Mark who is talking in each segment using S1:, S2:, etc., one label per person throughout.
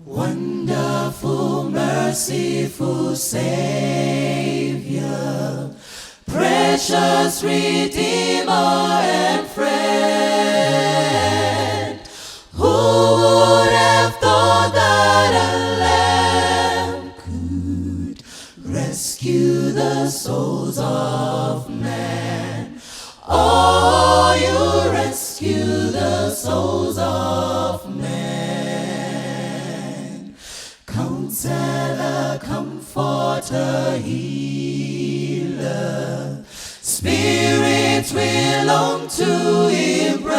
S1: Wonderful, merciful Savior, precious Redeemer and friend. Who would have thought that a lamb could rescue the souls of men? Oh, you rescue the souls of men. Counselor, comforter, healer, spirits we long to embrace.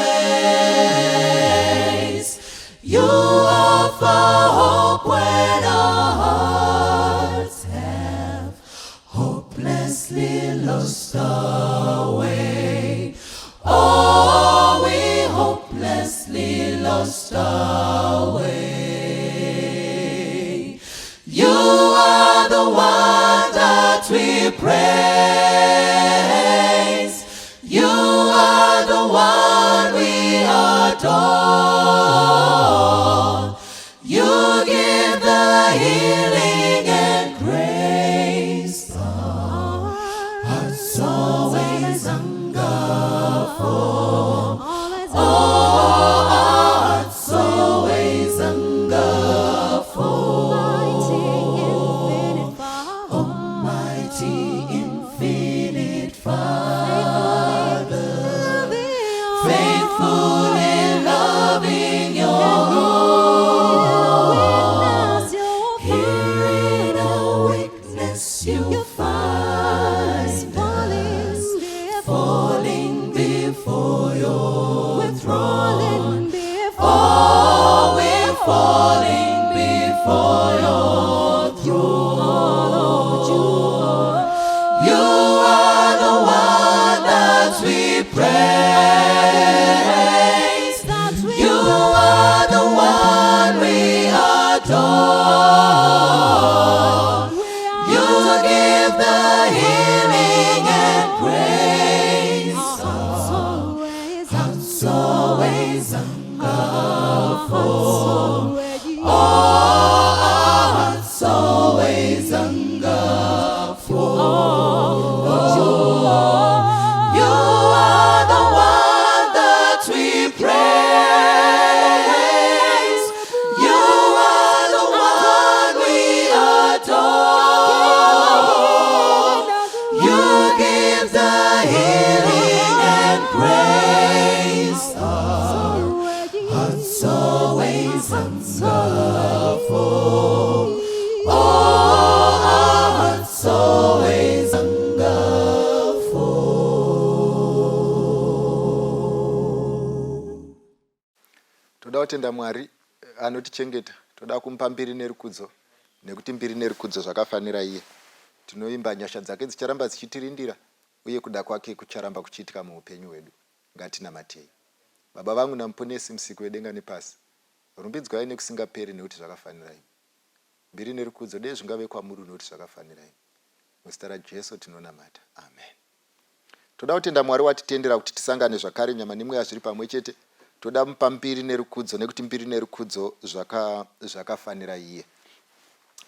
S1: You offer hope when our hearts have hopelessly lost our way. Oh, we hopelessly lost our way. You are the one that we praise. You are the one we adore. You give the healing and grace our hearts always hunger for. Oh, our hearts always hunger for. Almighty, infinite Father, faithful in loving your own. Here in our weakness you find us falling before your throne. Oh, we're falling before your throne. You are the one that we praise. You are the one we adore. You give the healing and grace. Our hearts always hunger for. Oh, our hearts always hunger for. You are the one that we praise. You are the one we adore. You give the healing and grace. Our hearts always hunger for. Oh, our hearts always hunger for.
S2: Toda kutenda Mwari anotichengeta. Toda kumupa mbiri nerukudzo, nekuti mbiri nerukudzo zvakafanira iye. Tinovimba nyasha dzake dzicharamba dzichitirindira uye kuda kwake kucharamba kuchiitika muupenyu hwedu. Ngatinamatei. Baba vangu naMuponesi, Musiki wedenga nepasi, rumbidzwai nekusingaperi nekuti zvakafanira imi. Mbiri nerukudzo dei zvingave kwamuri nekuti zvakafanira imi. Muzita raJesu tinonamata. Amen. Toda kutenda Mwari watitendera kuti tisangane zvakare nyama nemweya zviri pamwe chete. Toda mupa mbiri nerukudzo nekuti mbiri nerukudzo zvaka zvakafanira iye.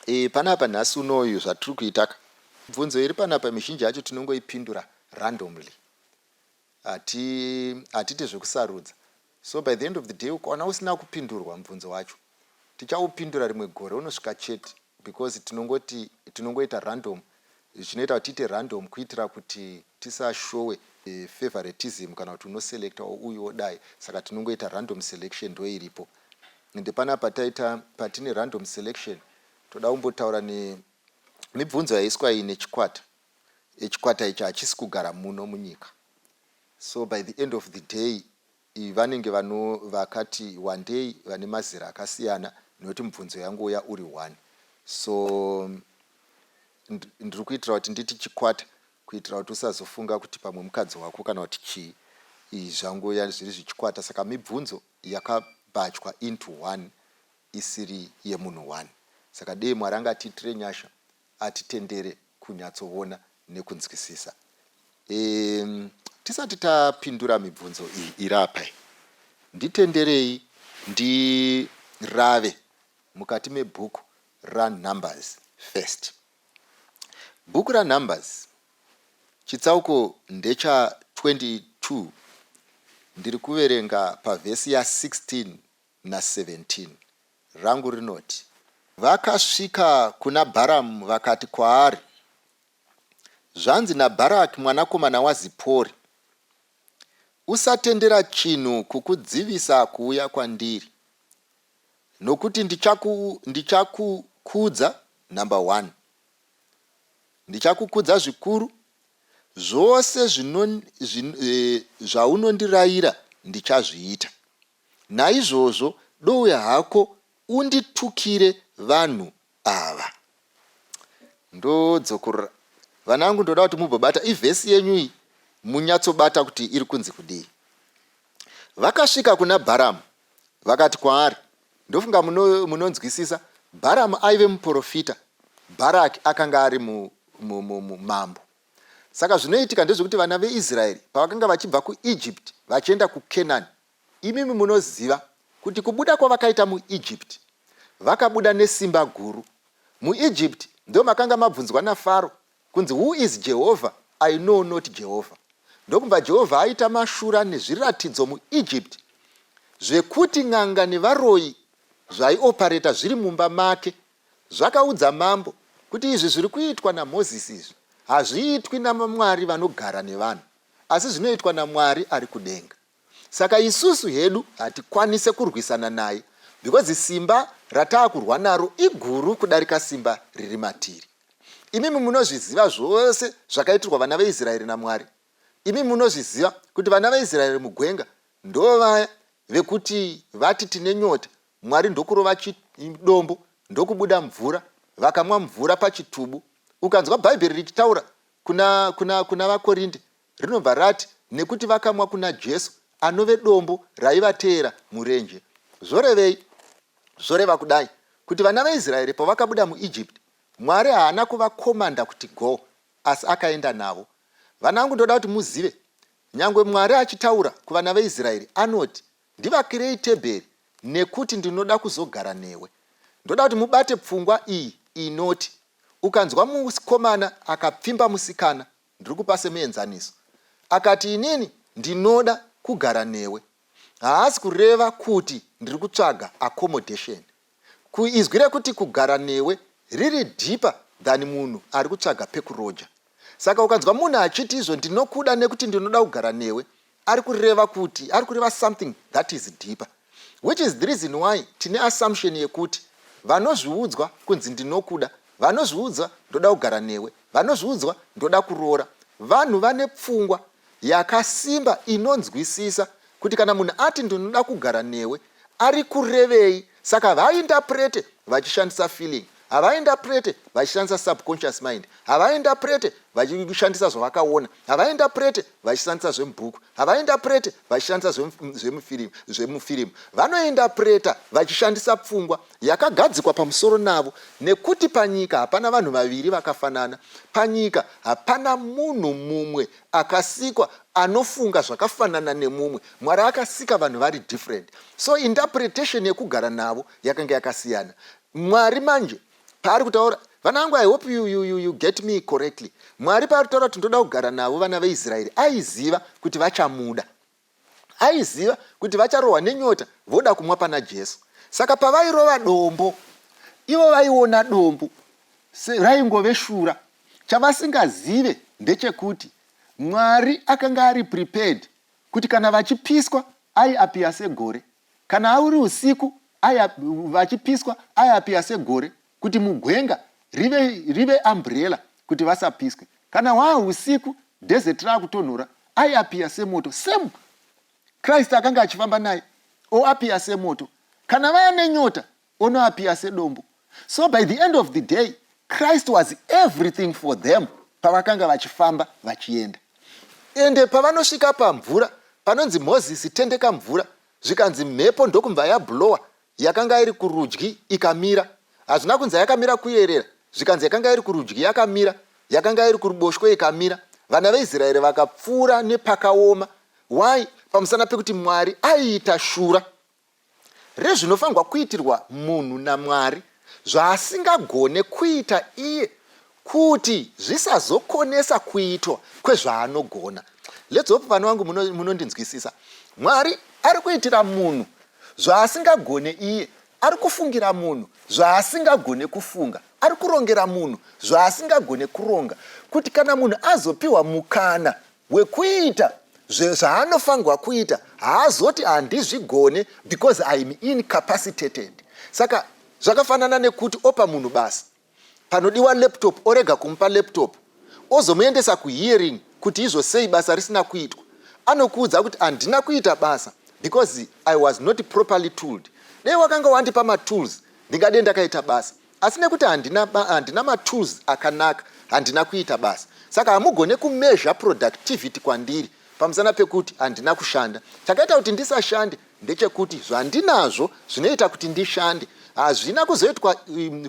S2: E, panapa nhasi unoyu zvatiri kuitaka. Bvunzo iri panapa mizhinji yacho tinongoipindura randomly. Hati hatiite zvekusarudza. So by the end of the day ukaona usina kupindurwa mubvunzo wacho tichaupindura rimwe gore unosvika chete because tinongoti tinongoita random. Zvinoita kuti tiite random kuitira kuti tisashowe favoritism kana kuti unoselecta uyu wodai, saka tinongoita random selection ndoiripo. Ende panapa taita patine random selection toda kumbotaura nemibvunzo yaiswa iyi nechikwata. Chikwata ichi hachisi kugara muno munyika, so by the end of the day vanenge vano vakati wandei vane mazera akasiyana nekuti mubvunzo yangouya uri one. So ndiri kuitira kuti nditi chikwata kuitira kuti usazofunga kuti pamwe mukadzi wako kana kuti chii, zvangouya zviri zvichikwata, saka mibvunzo yakabachwa into one isiri yemunhu one. Saka dei Mwari angatiitire nyasha atitendere kunyatsoona nekunzwisisa. E, tisati tapindura mibvunzo iyi iri apa iyi, nditenderei ndirave. mukati mebhuku raNumbers first. Bhuku raNumbers chitsauko ndecha 22 ndiri kuverenga pavhesi ya 16 na 17. Rangu rinoti, Vakasvika kuna Bharamu vakati kwaari, Zvanzi naBharaki mwanakomana waZipori, Usatendera chinhu kukudzivisa kuuya kwandiri, nokuti ndichaku, ndichakukudza, number one, ndichakukudza zvikuru, zvose zvino, zvin, e, zvaunondirayira ndichazviita. Naizvozvo douya hako unditukire vanhu ava. Ndodzokorora. Vana vangu ndoda kuti mubobata ivhesi yenyu iyi munyatsobata kuti iri kunzi kudii. Vakasvika kuna Bharamu vakati kwaari, ndofunga munonzwisisa, Bharamu aive muprofita, Bharaki akanga ari mambo. Saka zvinoitika ndezvekuti vana veIsraeri pavakanga vachibva kuEgypt vachienda kuKenani, Imimi munoziva kuti kubuda kwavakaita muEgypt, vakabuda nesimba guru. MuEgypt ndomakanga mabvunzwa naFaro kunzi who is Jehovah, I know not Jehovah. Ndokubva Jehovah aita mashura nezviratidzo muEgypt zvekuti n'anga nevaroyi zvaiopareta zviri mumba make zvakaudza mambo kuti izvi zviri kuitwa naMozisi izvi hazviitwi naMwari vanogara nevanhu asi zvinoitwa naMwari ari kudenga. Saka isusu hedu hatikwanise kurwisana naye because simba rataakurwa naro iguru kudarika simba riri matiri. Imimi munozviziva zvose zvakaitirwa vana veIsraeri naMwari. Imimi munozviziva kuti vana veIsraeri mugwenga ndovaya vekuti vati tine nyota, Mwari ndokurova dombo ndokubuda mvura, vakamwa mvura pachitubu. Ukanzwa Bhaibheri richitaura kuna, kuna, kuna vaKorinde Rinobva rati, Nekuti vakamwa kuna Jesu, anove dombo raivateera murenje. Zvorevei? Zvoreva kudai, kuti vana veIsraeri pavakabuda muEgypt, Mwari haana kuvakomanda kuti go, asi akaenda navo. Vana vangu ndoda kuti muzive, nyangwe Mwari achitaura kuvana veIsraeri, anoti, Ndivakirei tebheri, nekuti ndinoda kuzogara newe. Ndoda kuti mubate pfungwa iyi inoti, ukanzwa mukomana akapfimba musikana, Ndiri kupa semuenzaniso. Akati, Inini ndinoda kugara newe. Haasi kureva kuti ndiri kutsvaga accommodation. Ku, izwi rekuti kugara newe riri deeper than munhu ari kutsvaga pekuroja. Saka ukanzwa munhu achiti izvo ndinokuda nekuti ndinoda kugara newe, ari kureva kuti, ari kureva something that is deeper. Which is the reason why tine assumption yekuti vanozviudzwa kunzi ndinokuda, vanozviudzwa ndoda kugara newe, Vanozviudzwa ndoda kuroora. Vanhu vane pfungwa yakasimba inonzwisisa kuti kana munhu ati ndinoda kugara newe ari kurevei saka havaindaprete vachishandisa feeling, havaindaprete vachishandisa subconscious mind, havaindaprete vachishandisa zvavakaona, havaindaprete vachishandisa zvemubhuku, havaindaprete vachishandisa zvemufirimu. Vanoindapreta vachishandisa pfungwa yakagadzikwa pamusoro navo, nekuti panyika hapana vanhu vaviri vakafanana. Panyika hapana munhu mumwe akasikwa anofunga zvakafanana nemumwe. Mwari akasika vanhu vari different. So interpretation yekugara navo yakanga yakasiyana. Mwari manje paari kutaura vana vangu, I hope you, you, you, you get me correctly. Mwari paari kutaura kuti ndoda kugara navo vana veIsraeri, aiziva kuti vachamuda. Aiziva kuti vacharohwa nenyota voda kumwa pana Jesu. Saka pavairova dombo, ivo vaiona dombo raingove shura. Chavasingazive ndechekuti Mwari akanga ari prepared kuti kana vachipiswa aiapiya segore. Kana uri usiku vachipiswa aiapiya segore kuti mugwenga rive, rive umbrella kuti vasapiswe. Kana hwaa husiku desert rakutonhora aiapiya semoto. Same Christ akanga achifamba naye oapiya semoto. Kana vaane nyota onoapiya sedombo. So by the end of the day Christ was everything for them pavakanga vachifamba vachienda. Ende pavanosvika pamvura panonzi Mozisi tendeka mvura zvikanzi mhepo ndokubva yablower Yakanga iri kurudyi ikamira. Hazvina kunzi yakamira kuyerera, zvikanzi yakanga iri kurudyi yakamira, yakanga iri kuruboshwe ikamira. Vana veIsraeri vakapfuura nepakaoma. Why? Pamusana pekuti Mwari aiita shura. rezvinofanirwa kuitirwa munhu naMwari zvaasingagone kuita iye kuti zvisazokonesa kuitwa kwezvaanogona. Let's hope vana vangu munondinzwisisa. Mwari ari kuitira munhu zvaasingagone iye, ari kufungira munhu zvaasingagone kufunga, ari kurongera munhu zvaasingagone kuronga, kuti kana munhu azopiwa mukana wekuita zvaanofanirwa kuita haazoti handizvigone because I'm incapacitated. Saka zvakafanana nekuti opa munhu basa panodiwa laptop orega kumupa laptop ozomuendesa kuhearing kuti izvo sei basa risina kuitwa. Anokuudza kuti handina kuita basa because I was not properly tooled. Dei wakanga wandipa matools ndingadei ndakaita basa, asi nekuti handina, handina matools akanaka handina kuita basa. Saka hamugone kumeasure productivity kwandiri pamusana pekuti handina kushanda. Chakaita kuti ndisashande ndechekuti zvandinazvo zvinoita kuti ndishande hazvina kuzoitwa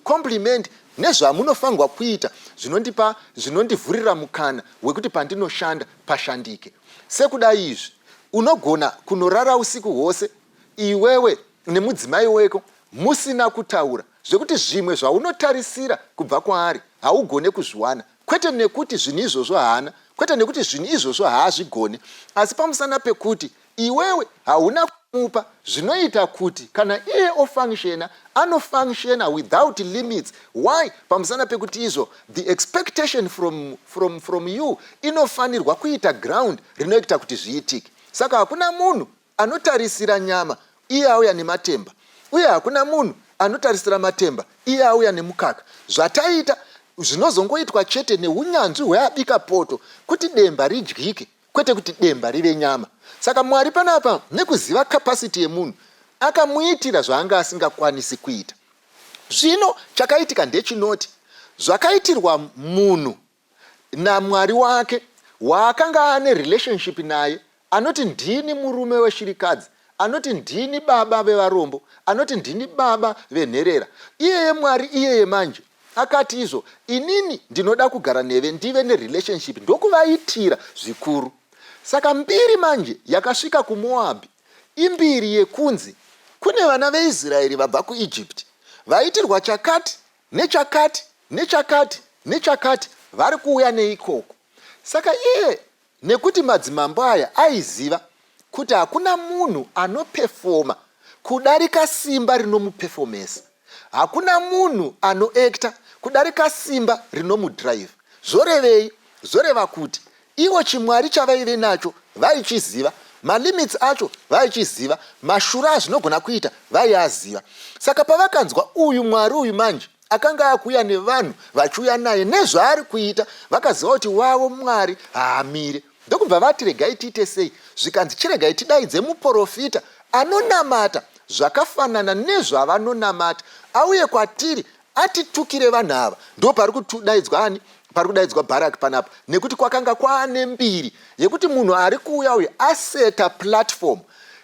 S2: compliment nezvamunofanirwa kuita zvinondipa zvinondivhurira mukana wekuti pandinoshanda pashandike. Sekuda izvi unogona kunorara usiku hwose iwewe nemudzimai weko musina kutaura zvekuti zvimwe zvaunotarisira kubva kwaari haugone kuzviwana, kwete nekuti zvinhu izvozvo haana, kwete nekuti zvinhu izvozvo haazvigone, asi pamusana pekuti iwewe hauna kumupa zvinoita kuti kana iye ofunctiona anofunctiona without limits. Why? Pamusana pekuti izvo the expectation from you inofanirwa kuita ground rinoita kuti zviitike. Saka hakuna munhu anotarisira nyama iye auya nematemba, uye hakuna munhu anotarisira matemba iye auya nemukaka. Zvataita zvinozongoitwa chete neunyanzvi hweabika poto kuti demba ridyike, kwete kuti demba rive nyama. Saka Mwari panapa nekuziva capacity yemunhu akamuitira zvaanga asingakwanisi kuita. Zvino chakaitika ndechinoti zvakaitirwa munhu naMwari wake waakanga ane relationship naye, anoti ndini murume weshirikadzi, anoti ndini baba vevarombo, anoti ndini baba venherera. Iyeye Mwari iyeye manje akati izvo inini ndinoda kugara neve ndive nerelationship, ndokuvaitira zvikuru. Saka mbiri manje yakasvika kuMoabhi imbiri yekunzi kune vana veIsraeri vabva kuEgypt vaitirwa chakati nechakati nechakati nechakati, vari kuuya neikoko. Saka iye nekuti madzimambo aya aiziva kuti hakuna munhu anopefoma kudarika simba rinomupefomesa, hakuna munhu anoekta kudarika simba rinomudhiraivha. Zvorevei? Zvoreva kuti ivo chimwari chavaive nacho vaichiziva, malimits acho vaichiziva, mashura azvinogona kuita vaiaziva. Saka pavakanzwa uyu mwari uyu manje akanga akuuya nevanhu vachiuya naye nezvaari kuita, vakaziva kuti wavo mwari haamire. Ndokubva vati regai tiite sei? Zvikanzi chiregai tidaidze muporofita anonamata zvakafanana nezvavanonamata auye kwatiri atitukire vanhu ava. Ndo pari kudaidzwa ani? Pari kudaidzwa Bharaki panapa, nekuti kwakanga kwaane mbiri yekuti munhu ari kuuya uyu aseta platform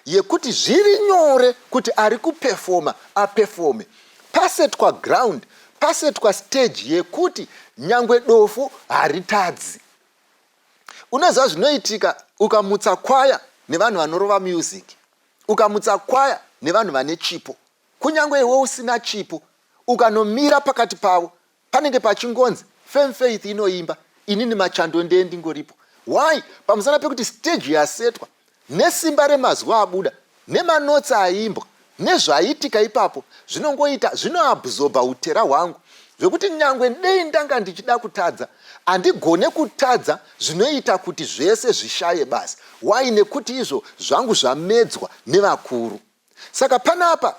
S2: yekuti zviri nyore kuti ari kupefoma apefome. Pasetwa ground, pasetwa stage yekuti nyangwe dofo haritadzi. Unoziva zvinoitika ukamutsa kwaya nevanhu vanorova music, ukamutsa kwaya nevanhu vane chipo, kunyange iwe usina chipo ukanomira pakati pavo panenge pachingonzi Firm Faith inoimba, inini machando ndee ndingoripo. Why? Pamusana pekuti stage yasetwa nesimba remazwi abuda nemanotsi aimbwa nezvaitika ipapo zvinongoita zvinoabsorba utera hwangu zvekuti nyangwe dei ndanga ndichida kutadza handigone kutadza, zvinoita kuti zvese zvishaye basa. Why? Nekuti izvo zvangu zvamedzwa nevakuru. Saka panapa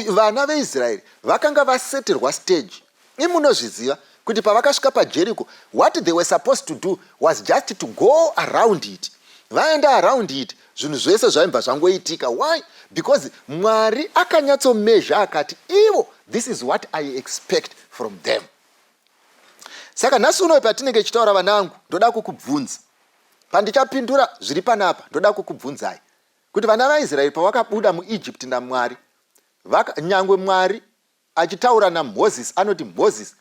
S2: vana veIsraeri vakanga vaseterwa stage. Imunozviziva kuti pavakasvika paJericho, what they were supposed to do was just to go around it. Vaenda around it, zvinhu zvese zvaibva zvangoitika. Why? Because Mwari akanyatsomezha akati ivo, this is what I expect from them. Saka nhasi unoyu patinenge tichitaura vanangu, ndoda kukubvunza. Pandichapindura zviri panapa, ndoda kukubvunzai kuti vana vaIsraeri pavakabuda muEgypt naMwari, nyangwe Mwari achitaura naMozisi anoti, Mozisi,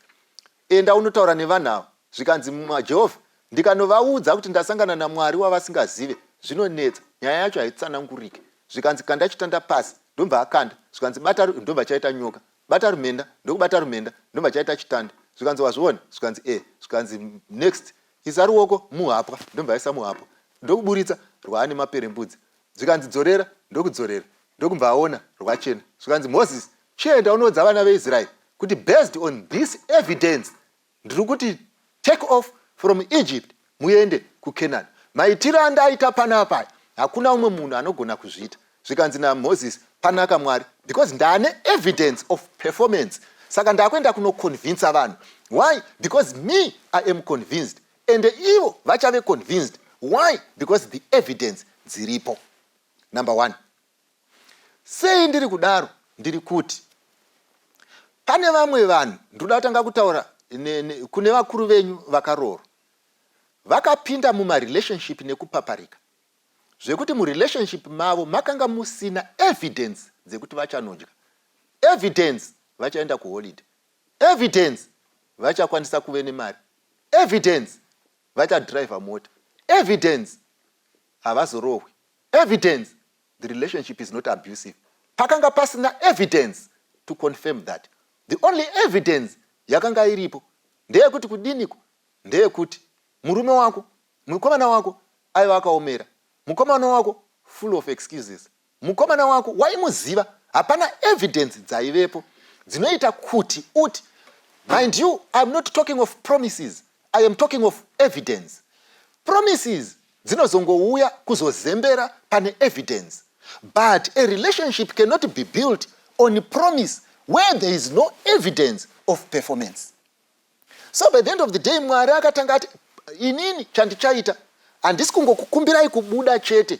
S2: enda unotaura nevanhu ava. Zvikanzi Jehovha, ndikanovaudza kuti ndasangana naMwari wavasingazive, zvinonetsa, nyaya yacho haitsanangurike. Zvikanzi kanda chitanda pasi. Ndobva akanda, zvikanzi bata, ndobva chaita nyoka. Bata rumenda, ndokubata rumenda, ndobva chaita chitanda. Zvikanzi wazviona? Zvikanzi eh. Zvikanzi next, isa ruoko muhapwa, ndobva aisa muhapwa. Ndokuburitsa rwaane maperembudzi. Zvikanzi dzorera, ndokudzorera. Ndokubva aona rwachena. Zvikanzi Moses, chienda unoudza vana veIsrael kuti based on this evidence Ndiri kuti take off from Egypt muende kuCanaan. Maitiro andaita panapa aya hakuna umwe munhu anogona kuzviita. Zvikanzi naMoses panaka Mwari because ndane evidence of performance saka ndakuenda kunoconvincer vanhu. Why? Because me I am convinced ende ivo vachave convinced. Why? Because the evidence dziripo. Number one. Sei ndiri kudaro? Ndiri kuti pane vamwe vanhu, ndinoda kutanga kutaura kune vakuru venyu vakaroorwa, vakapinda mumarelationship nekupaparika zvekuti murelationship mavo makanga musina evidence dzekuti vachanodya, evidence vachaenda kuholiday, evidence vachakwanisa kuve nemari, evidence vachadriver mota, evidence havazorohwi, evidence the relationship is not abusive. Pakanga pasina evidence to confirm that. The only evidence yakanga iripo ndeyekuti kudiniko, ndeyekuti murume wako, mukomana wako aiva akaomera, mukomana wako full of excuses, mukomana wako waimuziva. Hapana evidence dzaivepo dzinoita kuti uti, mind you, I am not talking of promises, I am talking of evidence. Promises dzinozongouya kuzozembera pane evidence, but a relationship cannot be built on promise where there is no evidence of performance. So by the end of the day, Mwari akatanga ati inini chandichaita handisi kungokukumbirai kubuda chete,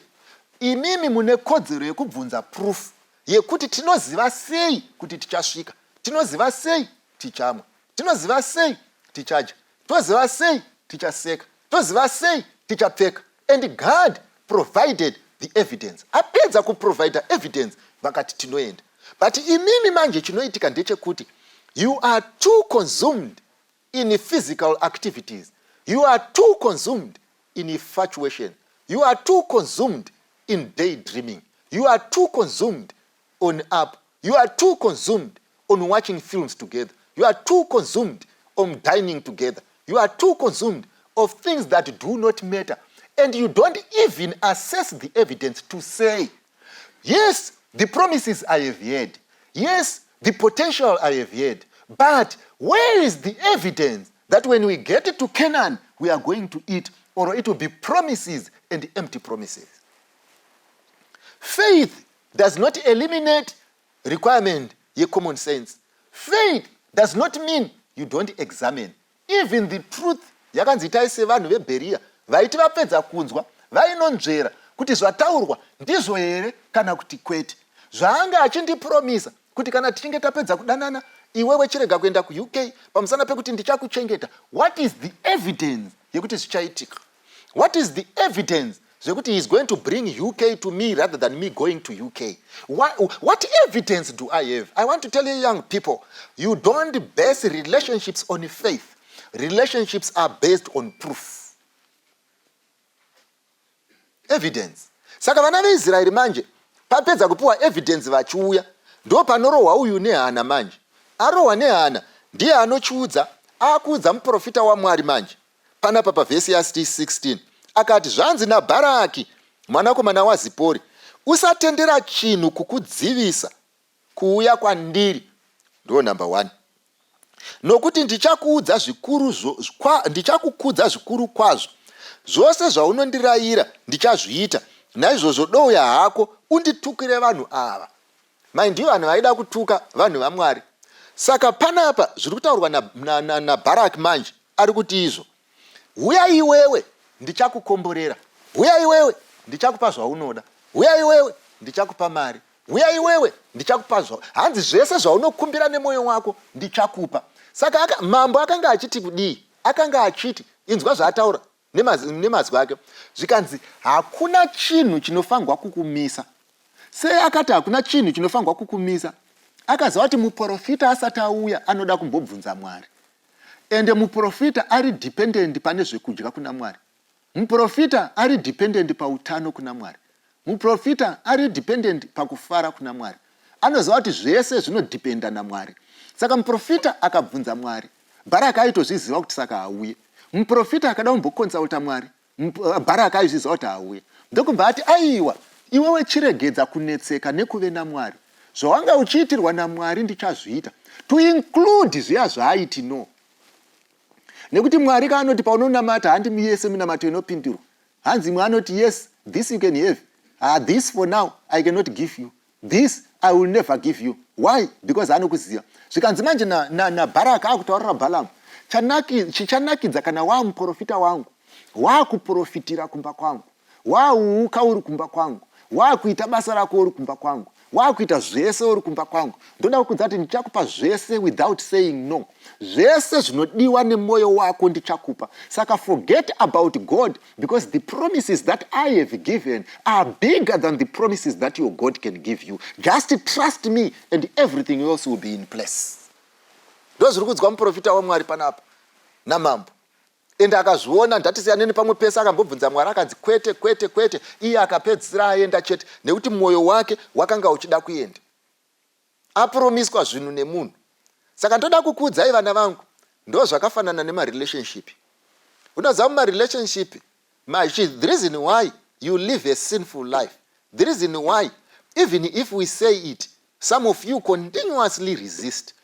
S2: imimi mune kodzero yekubvunza proof yekuti tinoziva sei kuti tichasvika, tinoziva sei tichamwa, tinoziva sei tichadya, toziva sei tichaseka, toziva sei tichapfeka. And God provided the evidence. Apedza kuprovida evidence, vakati tinoenda. But imimi manje chinoitika ndechekuti you are too consumed in physical activities, you are too consumed in infatuation, you are too consumed in daydreaming, you are too consumed on app, you are too consumed on watching films together, you are too consumed on dining together, you are too consumed of things that do not matter, and you don't even assess the evidence to say, yes, the promises I have heard, yes, the potential I have heard, but where is the evidence that when we get to Canaan, we are going to eat, or it will be promises and empty promises? Faith does not eliminate requirement yecommon sense. Faith does not mean you don't examine. Even the truth yakanzi itai sevanhu veBheriya vaiti vapedza kunzwa vainonzvera kuti zvataurwa ndizvo here kana kuti kwete. Zvaanga achindipromisa kuti kana tichinge tapedza kudanana, iwewe chirega kuenda kuUK pamusana pekuti ndichakuchengeta. What is the evidence yekuti zvichaitika? What is the evidence zvekuti he is going to bring UK to me rather than me going to UK? What evidence do I have? I want to tell you young people, you don't base relationships on faith. Relationships are based on proof. Evidence. Saka vana veIsraeri manje papedza kupiwa evidence vachiuya, ndo panorohwa uyu nehana manje. Arohwa nehana ndiye anochiudza, akuudza muprofita waMwari manje. Panapa pavhesi ya 16 akati zvanzi naBharaki mwanakomana waZipori, usatendera chinhu kukudzivisa kuuya kwandiri. Ndo number 1. Nokuti ndichakuudza zvikuru ndichakukudza zvikuru kwazvo, zvose zvaunondirayira ndichazviita. Naizvozvo douya hako unditukire vanhu ava. Mai ndivo vanhu vaida kutuka vanhu vaMwari. Saka panapa zviri kutaurwa naBharaki manje ari kuti izvo, huya iwewe ndichakukomborera, huya iwewe ndichakupa zvaunoda, huya iwewe ndichakupa mari, huya iwewe ndichakupa zva hanzi zvese zvaunokumbira nemwoyo wako ndichakupa. Saka mambo akanga achiti kudii? Akanga achiti, inzwa zvaataura nemazwi ake, zvikanzi hakuna chinhu chinofanirwa kukumisa. Sei akati hakuna chinhu chinofanirwa kukumisa? Akaziva kuti muprofita asati auya anoda kumbobvunza Mwari. Ende muprofita ari dependent pane zvekudya kuna Mwari. Muprofita ari dependent pautano kuna Mwari. Muprofita ari dependent pakufara kuna Mwari. Anoziva kuti zvese zvinodependa naMwari. Saka muprofita akabvunza Mwari, Bharaki aitozviziva kuti saka hauye. Muprofita akada kumboconsulta Mwari, Bharaki aizviziva kuti hauye. Ndokubva ati, Aiwa, iwewe chiregedza kunetseka nekuve naMwari. Zvawanga uchiitirwa naMwari ndichazviita. To include zviya zvaaiti no. Nekuti Mwari ka anoti paunonamata handi yese minamato inopindurwa. Hanzi imwe anoti yes this you can have ah this for now I cannot give you this I will never give you why because anokuziva zvikanzi manje naBharaka na, na akutaurira Balaam chichanakidza kana waamuprofita wangu waakuprofitira kumba kwangu waauuka uri kumba kwangu waakuita basa rako uri kumba kwangu Wakuita zvese uri kumba kwangu. Ndoda kukudza kuti ndichakupa zvese without saying no. Zvese zvinodiwa nemoyo wako ndichakupa. Saka forget about God because the promises that I have given are bigger than the promises that your God can give you. Just trust me and everything else will be in place. Ndozviri kudzwa muprofita waMwari panapa namambo. Ende akazviona ndatisiyane nepamwe pese akambobvunza Mwari akanzi kwete kwete kwete iye akapedzisira aenda chete nekuti mwoyo wake wakanga uchida kuenda apromiswa zvinhu nemunhu saka ndoda kukuudzai vana vangu ndozvakafanana nemarelationship unoziva mumarelationship the reason why you live a sinful life the reason why even if we say it some of you continuously resist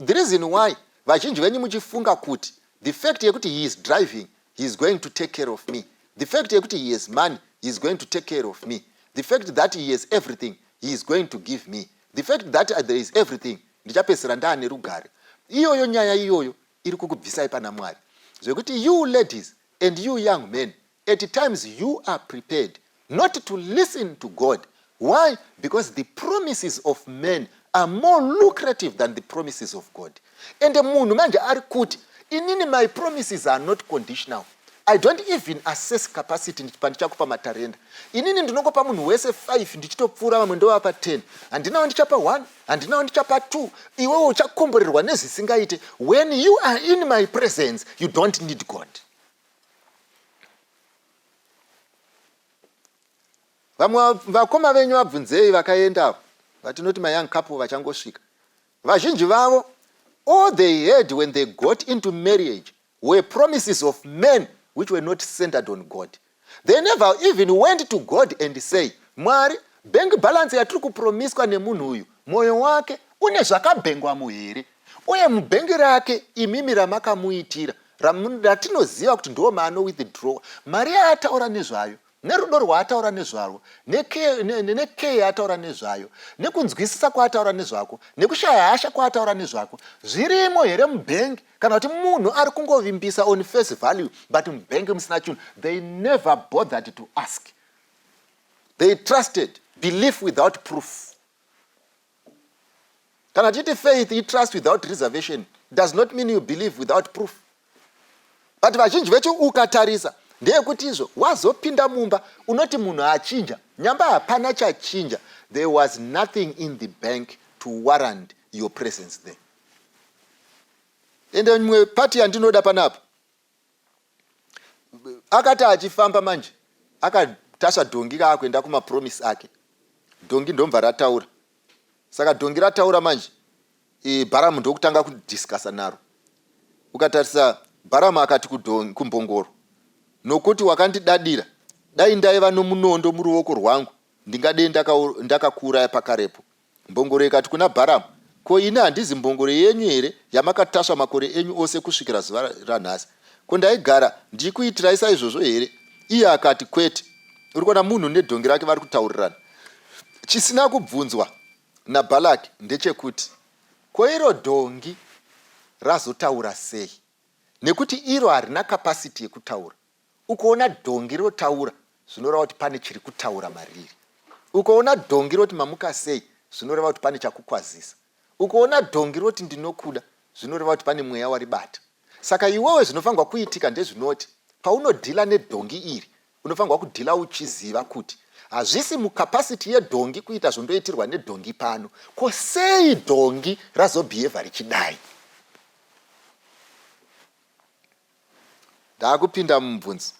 S2: the reason why vazhinji venyu muchifunga kuti The fact yekuti he is driving he is going to take care of me, the fact yekuti he has money he is going to take care of me, the fact that he has everything he is going to give me, the fact that there is everything ndichapedzisira ndaane rugare. Iyoyo nyaya iyoyo iri kukubvisai pana Mwari zvekuti you ladies and you young men at times you are prepared not to listen to God. Why? Because the promises of men are more lucrative than the promises of God. Ende munhu manje ari kuti inini my promises are not conditional. I don't even assess capacity pandichakupa matarenda. Inini ndinongopa munhu wese 5 ndichitopfuura vamwe ndovapa 10. Handinawo ndichapa 1, handinawo ndichapa 2. Iwewe uchakomborerwa nezvisingaite. When you are in my presence, you don't need God. Vamwe vakoma venyu vabvunzei vakaenda avo vatinoti mayoung couple vachangosvika. Vazhinji vavo all they had when they got into marriage were promises of men which were not centered on God. They never even went to God and say, Mwari, bank balance yatiri kupromiswa nemunhu uyu, mwoyo wake une zvakabhengwamo here? Uye mubhengi rake imimi ramakamuitira ratinoziva kuti ndo maano withdrawer mari yaataura nezvayo nerudo rwaataura nezvarwo nekee yaataura nezvayo nekunzwisisa kwaataura nezvako nekushaya hasha kwaataura nezvako zvirimo here mubhengi kana kuti munhu ari kungovimbisa on face value but mubhengi musina chinhu they never bothered to ask they trusted belief without proof Kana tichiti faith itrust without reservation does not mean you believe without proof. But vazhinji vecho ukatarisa ndeyekuti izvo wazopinda mumba unoti munhu achinja nyamba hapana chachinja there was nothing in the bank to warrant your presence there. Ende imwe pati yandinoda panapa akati achifamba manje akatasva dhongi kaakuenda kumapromise ake dhongi ndomva rataura saka dhongi rataura manje e, bharamu ndokutanga kudiscasa naro ukatarisa bharamu akati kumbongoro nokuti wakandidadira dai ndaiva nomunondo muruoko rwangu ndingadei ndakakuuraya pakarepo Mbongoro ikati kuna Bharamu, Ko ini handizi mbongoro yenyu here yamakatasva makore enyu ose kusvikira zuva ranhasi? Ko ndaigara ndichikuitirai saizvozvo here? Iye akati, Kwete. Uri kuona munhu nedhongi rake vari kutaurirana. Chisina kubvunzwa naBhalaki ndechekuti, Ko iro dhongi razotaura sei? Nekuti iro harina capacity yekutaura. Ukaona dhongi rotaura zvinoreva kuti pane chiri kutaura mariri. Ukaona dhongi roti mamuka sei zvinoreva kuti pane chakukwazisa. Ukaona dhongi roti ndinokuda zvinoreva kuti pane mweya waribata. Saka iwewe zvinofanirwa kuitika ndezvinoti paunodhila nedhongi iri unofanirwa kudhila uchiziva kuti hazvisi mucapacity yedhongi kuita zvondoitirwa nedhongi pano. Ko sei dhongi razobhiyevha richidai? Ndakupinda mumubvunzo.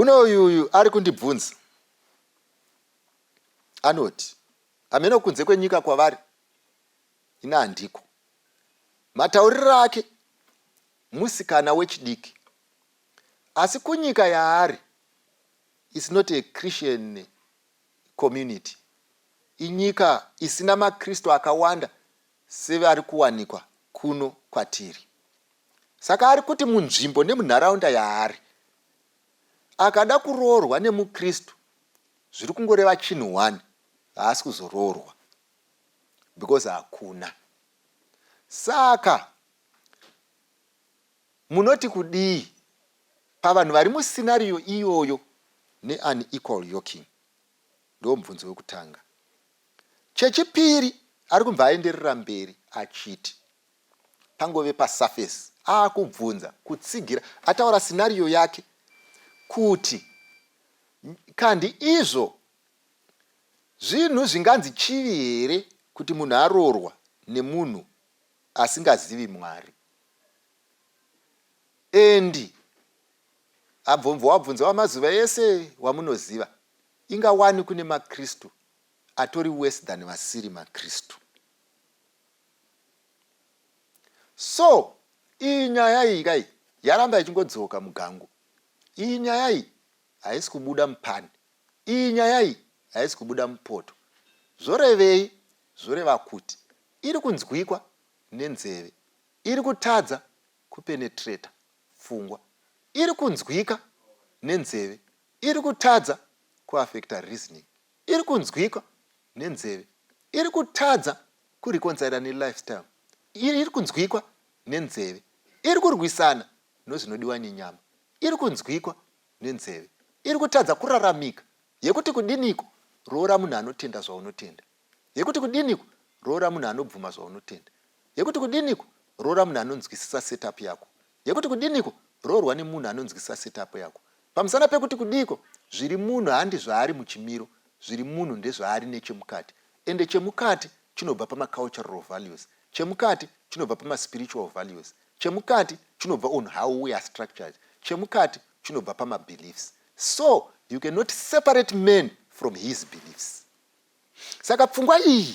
S2: Unoyuyu ari kundibvunza anoti hameno kunze kwenyika kwavari, ini handiko. Matauriro ake musikana wechidiki, asi kunyika yaari is not a Christian community, inyika isina maKristu akawanda sevari kuwanikwa kuno kwatiri. Saka ari kuti munzvimbo nemunharaunda yaari, akada kuroorwa nemuKristu zviri kungoreva chinhu one, haasi kuzoroorwa because hakuna. Saka munoti kudii pavanhu vari muscenario iyoyo neunequal yoking? Ndo mubvunzo wekutanga. Chechipiri, ari kubva aenderera mberi achiti pangove pasurface akubvunza kutsigira ataura scenario yake kuti kandi izvo zvinhu zvinganzi chivi here kuti munhu aroorwa nemunhu asingazivi Mwari. And abvomvo wabvunza wamazuva ese wamunoziva, inga wani kune maKristu atori worse than vasiri maKristu. So iyi nyaya iyi kai yaramba ichingodzoka mugango. Iyi nyaya iyi haisi kubuda mupani. Iyi nyaya iyi haisi kubuda mupoto. Zvorevei? Zvoreva kuti iri kunzwikwa nenzeve, iri kutadza kupenetreta pfungwa. Iri kunzwika nenzeve, iri kutadza kuaffecta reasoning. Iri kunzwikwa nenzeve, iri kutadza kureconcila nelifestyle. Iri kunzwikwa nenzeve, iri kurwisana nozvinodiwa nenyama. Iri kunzwikwa nenzeve, iri kutadza kuraramika. Yekuti kudiniko roora munhu anotenda zvaunotenda. Yekuti kudiniko roora munhu anobvuma zvaunotenda. Yekuti kudiniko roora munhu anonzwisisa setup yako. Yekuti kudiniko roorwa nemunhu anonzwisisa setup yako. Pamusana pekuti kudiko zviri munhu handi zvaari muchimiro, zviri munhu ndezvaari nechemukati. Ende chemukati chinobva pamacultural values, chemukati chinobva pamaspiritual values, chemukati chinobva on how we are structured, chemukati chinobva pamabeliefs. So you cannot separate man from his beliefs. Saka pfungwa iyi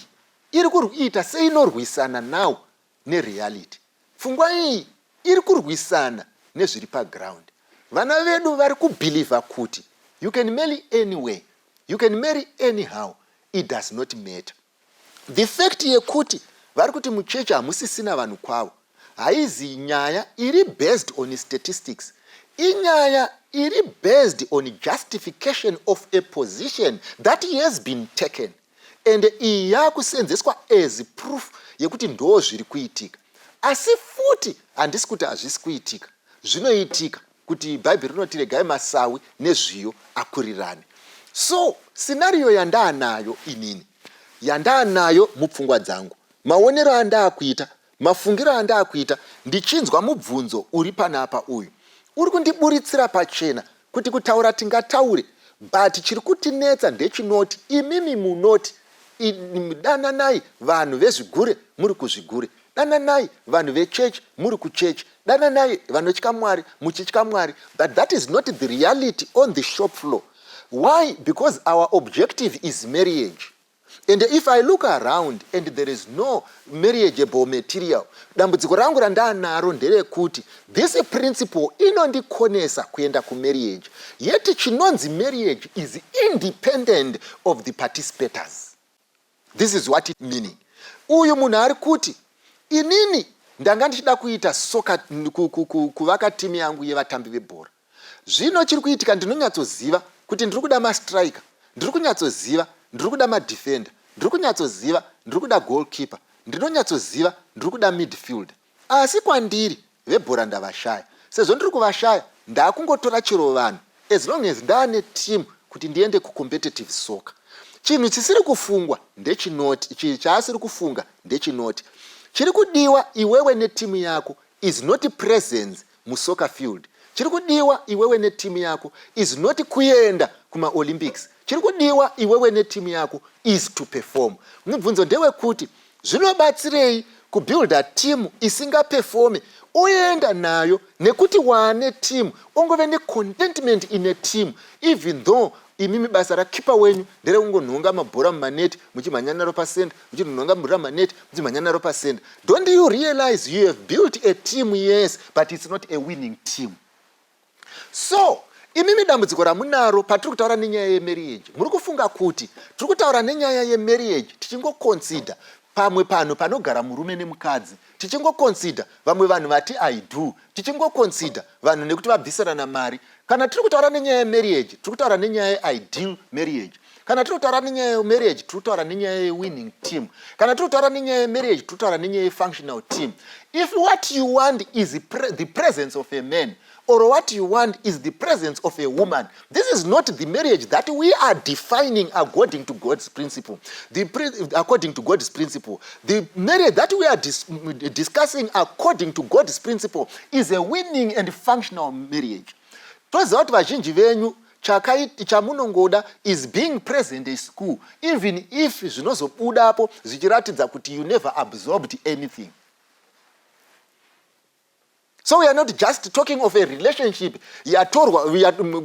S2: iri kuita seinorwisana now nereality. Pfungwa iyi iri kurwisana nezviri paground. Vana vedu vari kubhilivha kuti you can marry anywhere, you can marry anyhow, it does not matter. The fact yekuti vari kuti muchechi hamusisina vanhu kwavo haizi nyaya iri based on statistics, inyaya iri based on justification of a position that has been taken, and iyi yakusenzeswa as proof yekuti ndo zviri kuitika. Asi futi handisi kuti hazvisi kuitika, zvinoitika kuti Bhaibheri rinoti regai masawi nezviyo akurirane. So scenario yandaanayo inini, yandaanayo mupfungwa dzangu, maonero andaakuita, mafungiro andaakuita ndichinzwa mubvunzo uri panapa uyu, uri kundiburitsira pachena kuti kutaura tingataure, but chiri kutinetsa ndechinoti imimi munoti dananai vanhu vezvigure muri kuzvigure, dananai vanhu vechechi muri kuchechi, dananai vanotya Mwari muchitya Mwari, but that is not the reality on the shop floor. Why? Because our objective is marriage. And if I look around and there is no marriageable material, dambudziko rangu randaanaro nderekuti this principle inondikonesa kuenda kumarriage. Yet chinonzi marriage is independent of the participators. This is what it meaning. Uyu munhu ari kuti inini ndanga ndichida kuita soka, kuvaka timu yangu yevatambi vebhora. Zvino chiri kuitika, ndinonyatsoziva kuti ndiri kuda mastriker, ndiri kunyatsoziva ndiri kuda madefender, ndiri kunyatsoziva ndiri kuda goalkeeper, ndinonyatsoziva ndiri kuda midfielder, asi kwandiri vebhora ndavashaya. Sezvo ndiri kuvashaya, ndaakungotora chero vanhu as long as ndaane team kuti ndiende kucompetitive soccer. Chinhu chisiri kufungwa ndechinoti, chaasiri kufunga ndechinoti chiri kudiwa iwewe netimu yako is not presence musoccer field. Chiri kudiwa iwewe netimu yako is not kuenda kumaolympics. Chiri kudiwa iwewe netimu yako is to perform. Mubvunzo ndewekuti zvinobatsirei? Kubuilda team isingaperforme, oenda nayo nekuti waane team, ongove necontentment in a team, even though imimi basa rakeeper wenyu nderekungonhonga mabhora mumaneti, muchimhanya naro pacenter, muchinhonga mabhora mumaneti, muchimhanya naro pacenter. Don't you realize you have built a team? Yes, but it's not a winning team. So imimi dambudziko ramunaro, patiri kutaura nenyaya yemarriage, muri kufunga kuti tiri kutaura nenyaya yemarriage tichingoconsider pamwe panhu panogara murume nemukadzi, tichingoconsider vamwe vanhu vati "I do", tichingoconsider vanhu nekuti vabvisirana mari. Kana tiri kutaura nenyaya yemarriage, tiri kutaura nenyaya yeideal marriage. Kana tiri kutaura nenyaya yemarriage, tiri kutaura nenyaya yewinning team. Kana tiri kutaura nenyaya yemarriage, tiri kutaura nenyaya yefunctional team. If what you want is the presence of a man or what you want is the presence of a woman, this is not the marriage that we are defining according to God's principle. According to God's principle, the marriage that we are discussing according to God's principle is a winning and functional marriage. Toziva kuti vazhinji venyu chamunongoda is being present in school, even if zvinozobudapo zvichiratidza kuti you never absorbed anything. So we are not just talking of a relationship yatorwa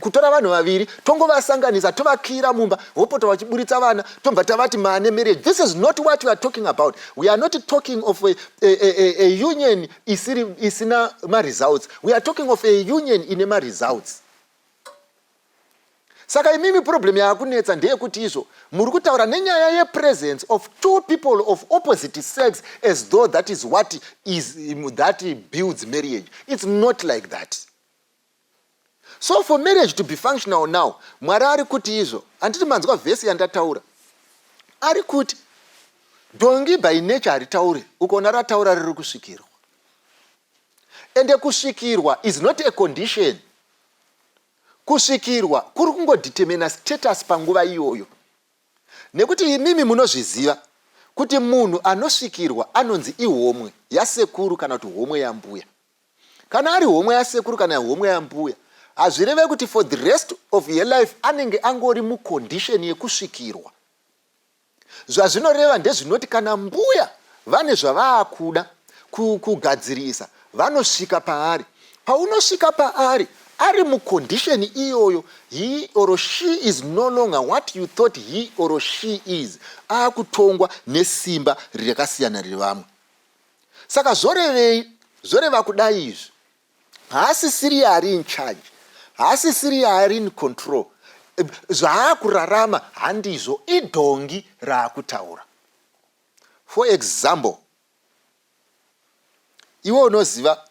S2: kutora vanhu vaviri, tongovasanganisa, tovakira mumba, vopota vachiburitsa vana, tobva tavati maane marriage. This is not what we are talking about. We are not talking of a union isina maresults. We are talking of a union ine maresults. Saka imimi problem yaakunetsa ndeyekuti izvo muri kutaura nenyaya yepresence of two people of opposite sex as though that is what is that builds marriage. It's not like that. So for marriage to be functional now, Mwari ari kuti izvo, handiti manzwa vhesi yandataura, ari kuti dhongi by nature haritauri. Ukaona rataura, riri kusvikirwa. Ende kusvikirwa is not a condition. Kusvikirwa kuri kungodetermina status panguva iyoyo, nekuti imimi munozviziva kuti munhu anosvikirwa anonzi ihomwe yasekuru kana kuti homwe yambuya. Kana ari homwe yasekuru kana homwe yambuya, hazvireve kuti for the rest of your life anenge angori mucondition yekusvikirwa. Zvazvinoreva ndezvinoti kana mbuya vane zvavaakuda kugadzirisa, vanosvika paari. Paunosvika paari ari mucondition iyoyo, he or she is no longer what you thought he or she is. Aakutongwa nesimba rakasiyana revamwe. Saka zvorevei? Zvoreva kudai izvi: haasisiri ari in charge, haasisiri ari in control. Zvaakurarama handizvo, idhongi raakutaura. For example, iwe unoziva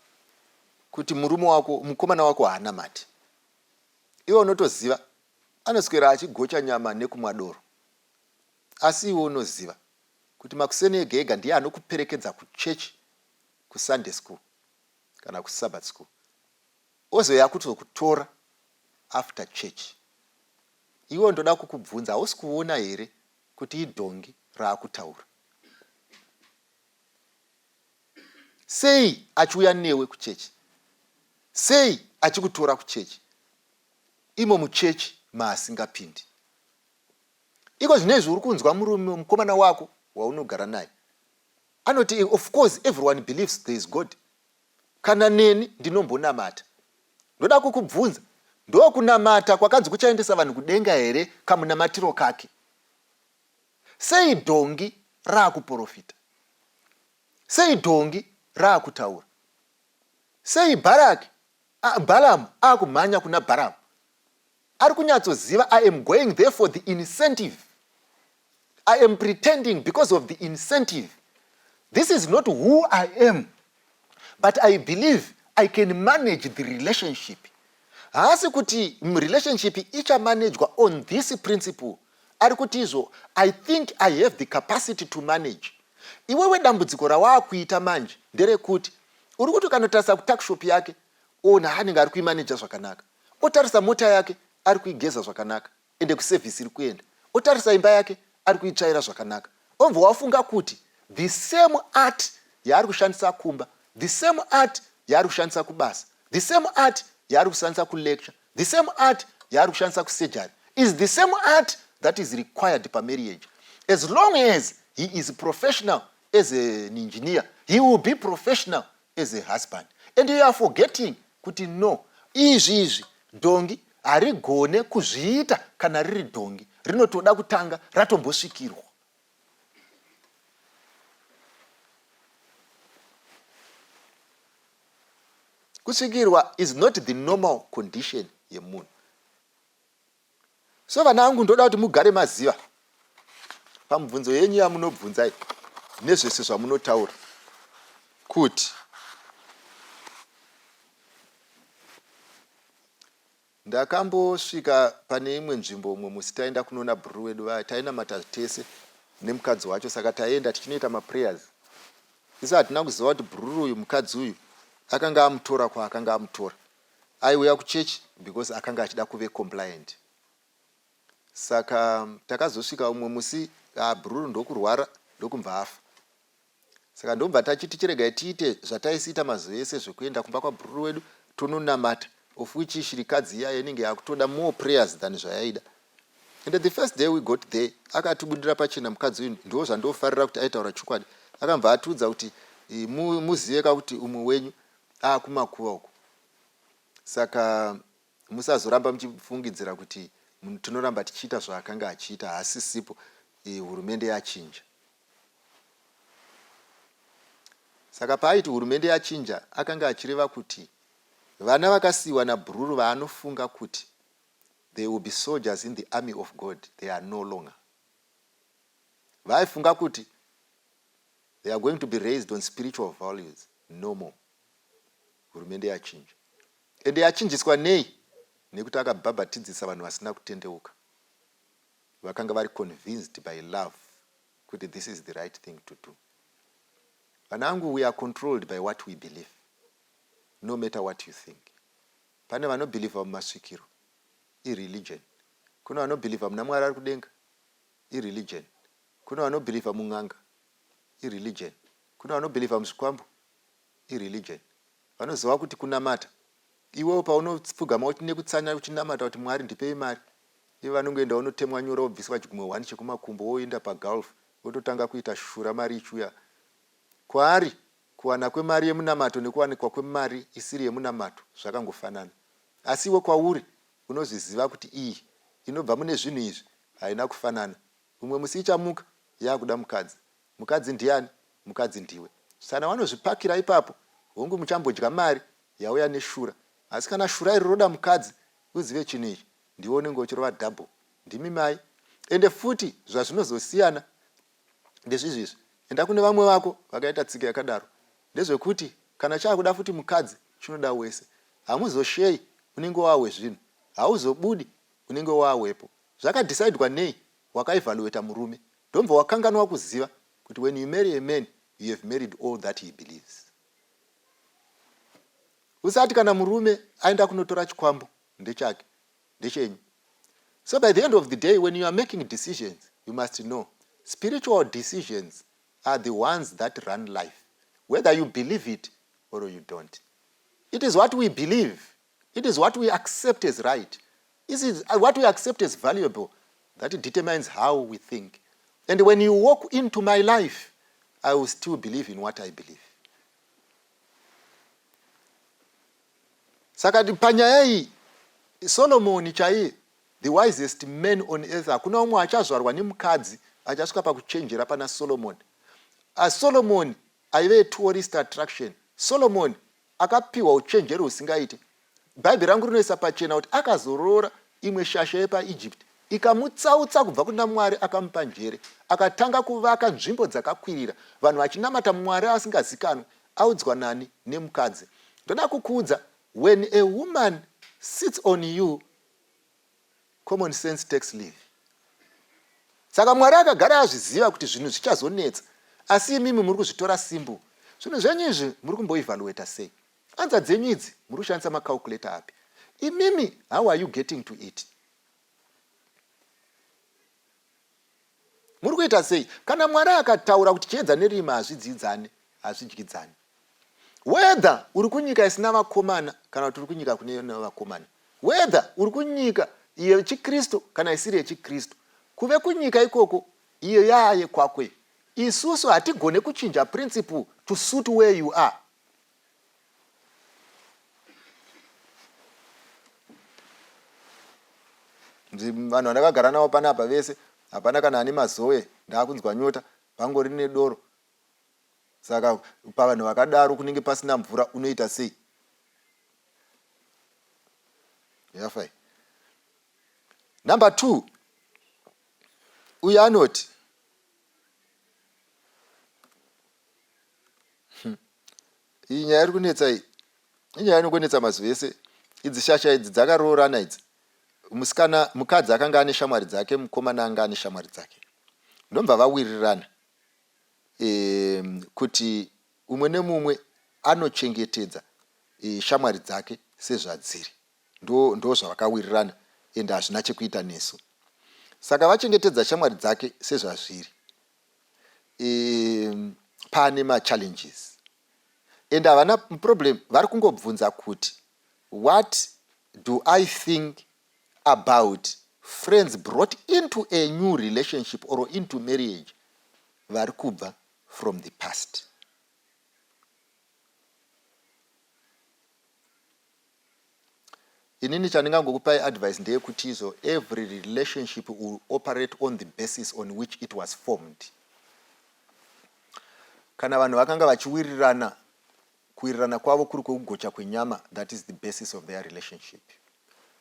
S2: kuti murume wako, mukomana wako haana mati. Iwe unotoziva anoswera achigocha nyama nekumwa doro, asi iwe unoziva kuti makuseni ega ega ndiye anokuperekedza kuchechi, kuSunday school kana kuSabbath school, ozoya kutokutora after church. Iwe ndoda kukubvunza, hausi kuona here kuti idhongi raakutaura? Sei achiuya newe kuchechi? Sei achikutora kuchechi, imo muchechi maasingapindi? Iko zvinezvi uri kunzwa murume, mukomana wako waunogara naye, anoti, "Of course everyone believes there is God. Kana neni ndinombonamata." Ndoda kukubvunza, ndokunamata kwakanzi kuchaendesa vanhu kudenga here, kamunamatiro kake? Sei dhongi raakuprofita? Sei dhongi raakutaura? Sei Baraki, Balamu aakumhanya kuna Bharamu? Ari kunyatsoziva, "I am going there for the incentive. I am pretending because of the incentive. This is not who I am, but I believe I can manage the relationship." Haasi kuti relationship ichamanagwa on this principle. Ari kuti izvo, "I think I have the capacity to manage." Iwewe dambudziko rawaakuita manje nderekuti uri kuti ukanotarisa kutuckshop yake, ona anenge ari kuimaneja zvakanaka, otarisa mota yake, ari kuigeza zvakanaka, ende kuservice iri kuenda, otarisa imba yake, ari kuitsvaira zvakanaka, obva wafunga kuti the same art yaari kushandisa kumba, the same art yaari kushandisa kubasa, the same art yaari kushandisa kulecture, the same art yaari kushandisa kusurgery is the same art that is required pamarriage. As long as he is professional as an engineer, He will be professional as a husband. And you are forgetting kuti no, izvi izvi dhongi harigone kuzviita kana riri dhongi, rinotoda kutanga ratombosvikirwa. Kusvikirwa is not the normal condition yemunhu. So vana vangu ndoda kuti mugare maziva pamubvunzo yenyu yamunobvunza iyi nezvese zvamunotaura kuti ndakambosvika pane imwe nzvimbo umwe musi taenda kunoona bhururu wedu vaya tainamata tese nemukadzi wacho saka taienda tichinoita maprayers isu hatina kuziva kuti bhururu uyu mukadzi uyu akanga amutora kwaakanga amutora Aiuya kuchurch because akanga achida kuve compliant. Saka takazosvika umwe musi ah, bhururu ndokurwara ndokumbva afa. Saka ndobva tachiti chiregai tiite zvataisiita mazuva ese zvekuenda kumba kwabhururu wedu tononamata of which shirikadzi iya inenge yakutoda more prayers than zvayaida. And the first day we got there akatibudira pachena mukadzi uyu ndo zvandofarira kuti aitaura chokwadi. Akambva atiudza kuti muzive ka kuti umwe wenyu akumakuva uku saka musazoramba muchifungidzira kuti tinoramba tichiita zvaakanga achiita haasisipo hurumende yachinja saka paaiti hurumende yachinja akanga achireva kuti vana vakasiyiwa nabhururu vaanofunga kuti they will be soldiers in the army of god they are no longer vaifunga kuti They are going to be raised on spiritual values no more. Hurumende yachinja. Ende yachinjiswa nei? Nekuti akabhabhatidzisa vanhu vasina kutendeuka. Vakanga vari convinced by love kuti this is the right thing to do. Vanangu, we are controlled by what we believe. No matter what you think. Pane vanobhilivha mumasvikiro, ireligion. Kune vanobhilivha muna Mwari ari kudenga, ireligion. Kune vanobhilivha mun'anga, ireligion. Kune vanobhilivha muzvikwambo, ireligion. Vanoziva kuti kunamata, iwewo paunopfugama nekutsanya uchinamata kuti Mwari ndipei mari, ivo vanongoenda vonotemwa nyora wobviswa chigumwe one chekumakumbo woenda pagulf wototanga kuita shura mari ichiuya kwaari. Kuwana kwemari yemunamato nekuwanikwa kwemari isiri yemunamato zvakangofanana. Asi iwe kwauri unozviziva kuti iyi inobva mune zvinhu izvi haina kufanana. Umwe musi ichamuka yakuda mukadzi. Mukadzi ndiani? Mukadzi ndiwe. Sana wanozvipakira ipapo, hongu muchambodya mari yauya neshura. Asi kana shura iri roda mukadzi, uzive chinhu ichi, ndiwe unenge uchirova double. Ndimi mai. Ende futi zvazvinozosiyana ndezvizvi izvi. Enda kune vamwe vako vakaita tsika yakadaro. Ndezvekuti kana chaakuda futi mukadzi chinoda wese. Hamuzosheyi unenge waa wezvinhu. Hauzobudi unenge waawepo. Zvakadecidewa nei wakaevaluater murume ndobva wakanganwa kuziva kuti when you marry a man you have married all that he believes. Usati kana murume aenda kunotora chikwambo ndechake ndechenyu. So by the end of the day when you are making decisions you must know spiritual decisions are the ones that run life whether you believe it or you don't. It is what we believe. It is what we accept as right. It is what we accept as valuable that determines how we think. And when you walk into my life, I will still believe in what I believe. Saka panyaya iyi Solomoni chaiye the wisest man on earth hakuna umwe achazvarwa nemukadzi achasvika pakuchenjera pana Solomoni. Solomoni aive tourist attraction. Solomoni Akapihwa uchenjeri husingaite. Bhaibheri rangu rinoisa pachena kuti akazoroora imwe shasha yepaEgypt ikamutsautsa kubva kuna Mwari akamupa njere. Akatanga kuvaka nzvimbo dzakakwirira vanhu vachinamata Mwari asingazikanwe. Audzwa nani? Nemukadzi. Ndoda kukuudza when a woman sits on you common sense takes leave. Saka Mwari akagara azviziva kuti zvinhu zvichazonetsa asi imimi muri kuzvitora simple. Zvinhu zvenyu izvi muri kumboevaluata sei? Anza dzenyu idzi muri kushandisa macalculator api? Imimi how are you getting to it? Muri kuita sei? Kana Mwari akataura kuti chiedza nerima hazvidzidzane, hazvidyidzane. Whether uri kunyika isina vakomana kana kuti uri kunyika kune vakomana, whether uri kunyika yechiKristu kana isiri yechiKristu, kuve kunyika ikoko iyo yaaye kwakwe. Isusu hatigone kuchinja principle to suit where you are. Vanhu vandakagara navo panapa vese hapana kana ane mazoe, ndakunzwa nyota, vangori nedoro. Saka pavanhu vakadaro kunenge pasina mvura unoita sei? Yafai. Number 2 uyu anoti iyi nyaya iri kunetsa iyi inyaya inongonetsa mazuva ese idzi shasha idzi dzakaroorana idzi musikana mukadzi akanga ane shamwari dzake mukomana anga ane shamwari dzake ndobva vawirirana e, kuti umwe nemumwe anochengetedza e, shamwari dzake sezvadziri ndo ndo zvavakawirirana and hazvina chekuita nesu saka vachengetedza shamwari dzake sezvazviri e, pane machallenges and havana problem vari kungobvunza kuti what do I think about friends brought into a new relationship or into marriage vari kubva from the past. Inini chandingangokupai advice ndeyekuti izvo every relationship will operate on the basis on which it was formed. Kana vanhu vakanga vachiwirirana, kuwirirana kwavo kuri kwekugocha kwenyama, that is the basis of their relationship.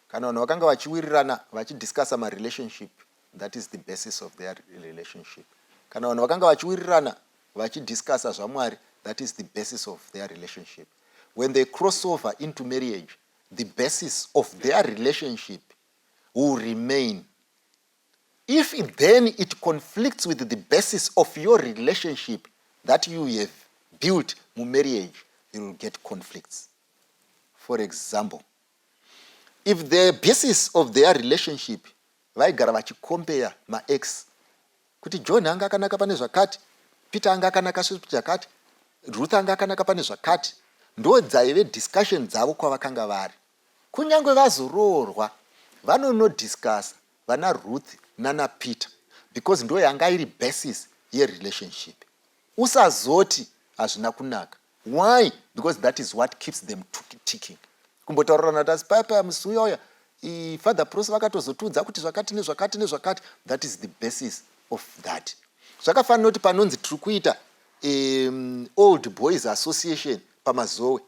S2: Kana vanhu vakanga vachiwirirana vachidiscussa marelationship, that is the basis of their relationship. Kana vanhu vakanga vachiwirirana vachidiscussa zvaMwari, that is the basis of their relationship. When they cross over into marriage, the basis of their relationship will remain. If then it conflicts with the basis of your relationship that you have built mumarriage, you will get conflicts. For example, if the basis of their relationship vaigara vachikompeya maex kuti John anga akanaka pane zvakati, Peter anga akanaka zvakati, Ruth anga akanaka pane zvakati, ndo dzaive discussion dzavo kwavakanga vari. Kunyange vazoroorwa vanonodiscussa vana Ruth nana Peter because ndo yanga iri basis yerelationship. Usazoti hazvina kunaka. Why? Because that is what keeps them ticking. Kumbotaurirana kuti asi paya paya musi uya uya Father Pros vakatozotiudza kuti zvakati nezvakati nezvakati. That is the basis of that. Zvakafanira kuti panonzi tiri kuita Old Boys Association paMazowe.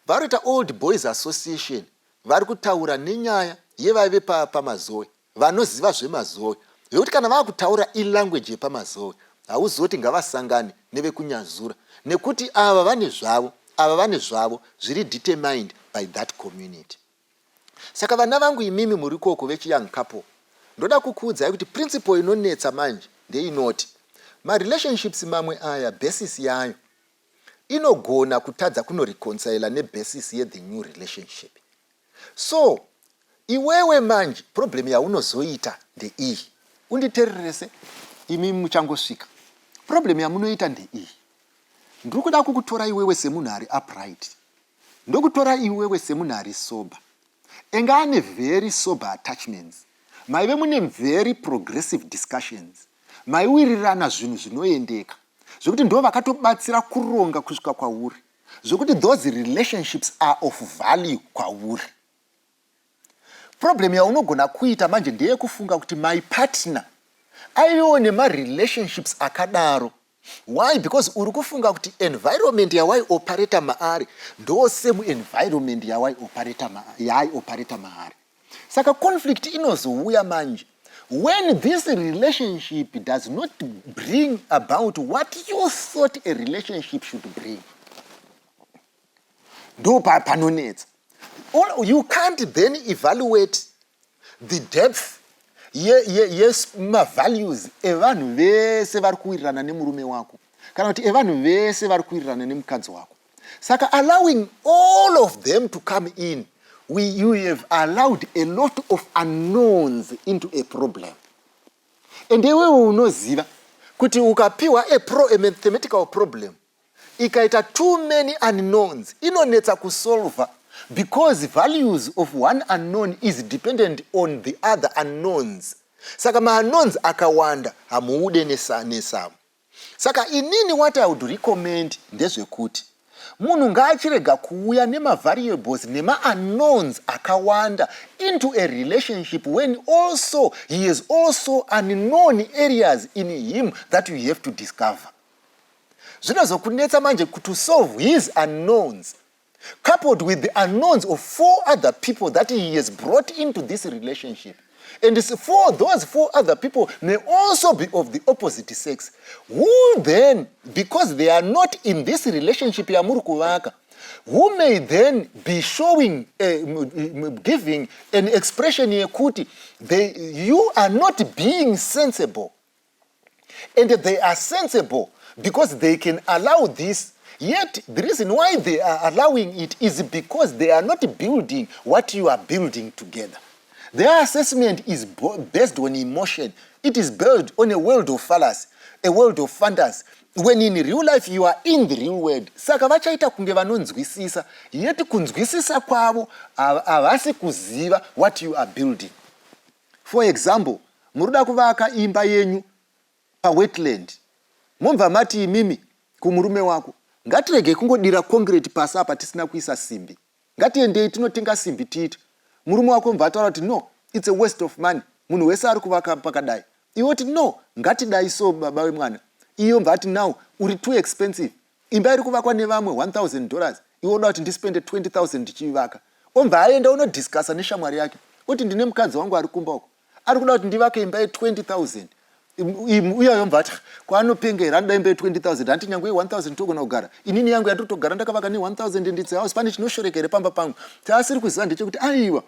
S2: Varikuita Old Boys Association vari kutaura nenyaya yevaive paMazowe. Vanoziva zvemazowe zvekuti kana vakutaura ilanguage yepamazowe hauzoti ngavasangane nevekunyazura nekuti ava vane zvavo ava vane zvavo zviri determined by that community. Saka vana vangu imimi murikoko vechiyoung couple ndoda kukuudzai kuti principle inonetsa manje ndeinoti marelationships mamwe aya basis yayo inogona kutadza kunoreconcila nebasis yethe new relationship. So iwewe manje problem yaunozoita ndeiyi, unditererese imi muchangosvika. Problem yamunoita ndeiyi, ndiri kuda kukutora iwewe semunhu ari upright, ndokutora iwewe semunhu ari sober, enga ane very sober attachments, maive mune very progressive discussions, maiwirirana zvinhu zvinoendeka zvekuti ndo vakatobatsira kuronga kusvika kwauri. Zvekuti those relationships are of value kwauri. Problem yaunogona kuita manje ndeyekufunga kuti my partner aivewo nemarelationships akadaro. Why? Because uri kufunga kuti environment yawaioperata maari ndo same environment yaaioperata maari. Saka conflict inozouya manje when this relationship does not bring about what you thought a relationship should bring. Ndo panonetsa. You can't then evaluate the depth yemavalues evanhu vese vari kuwirirana nemurume wako kana kuti evanhu vese vari kuwirirana nemukadzi wako. Saka allowing all of them to come in, you have allowed a lot of unknowns into a problem. And iwewe unoziva kuti ukapiwa a mathematical problem ikaita too many unknowns inonetsa kusolva because values of one unknown is dependent on the other unknowns. Saka maunknowns akawanda hamuude nesamu. Saka inini what I would recommend ndezvekuti munhu ngaachirega kuuya nemavariables nemaunknowns akawanda into a relationship when also he has also unknown areas in him that you have to discover. Zvinozokunetsa manje to solve his unknowns coupled with the unknowns of four other people that he has brought into this relationship. And for those four other people may also be of the opposite sex, who then, because they are not in this relationship yamuri kuvaka, who may then be showing, giving an expression yekuti you are not being sensible. And they are sensible because they can allow this. Yet the reason why they are allowing it is because they are not building what you are building together. Their assessment is based on emotion. It is built on a world of fallacy, a world of fantasy. When in real life you are in the real world. Saka vachaita kunge vanonzwisisa, yet kunzwisisa kwavo havasi kuziva what you are building. For example, muruda kuvaka imba yenyu pawetland, mobva mati imimi kumurume wako, ngatirege kungodira concrete pasi apa tisina kuisa simbi, ngatiendei tinotenga simbi tiite. Murume wako mubva ataura kuti no, it's a waste of money, munhu wese ari kuvaka pakadai. Iwe oti no, ngatidai so baba wemwana. Iyo mubva ati now uri too expensive, imba iri kuvakwa nevamwe $1000, iwe uda kuti ndispende 20 000 ndichiivaka. Omva aenda unodiscussa neshamwari yake, oti ndine mukadzi wangu ari kumba uko ari kuda kuti ndivake imba ye20 000. Uyayo mva ati kwaanopengera, anoda imba ye20 000, hanti nyange ye1000 togona kugara. Inini yangu yandotogara ndakavaka ne1000 and it's house, pane chinoshoreka here pamba pangu? Chaasiri kuziva ndechekuti aiwa,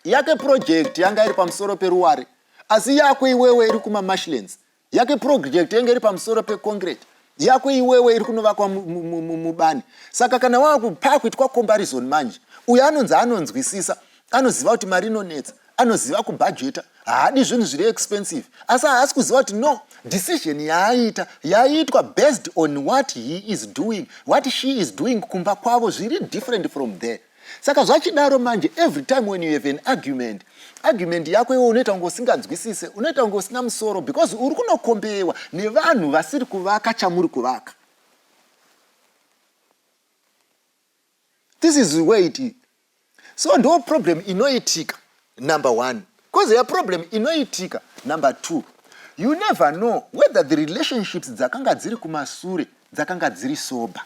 S2: yake project yanga iri pamusoro peruware, asi yako iwewe iri kumamarshlands. Yake project yanga iri pamusoro peconcrete, yako iwewe iri kunovakwa mubani. Saka kana wakupakuitwa comparison manje, uyo anonzi anonzwisisa, anoziva kuti mari inonetsa, anoziva kubhajeta, haadi zvinhu zviri expensive, asi haasi kuziva kuti no, decision yaaita yaitwa based on what he is doing, what she is doing kumba kwavo zviri different from there. Saka zvachidaro manje, every time when you have an argument, argument yako iwe unoita kunge usinganzwisise, unoita kunge usina musoro, because uri kunokombewa nevanhu vasiri kuvaka chamuri kuvaka. This is where it is. So ndo problem inoitika number one. Kozoya problem inoitika number two, you never know whether the relationships dzakanga dziri kumasure dzakanga dziri sober.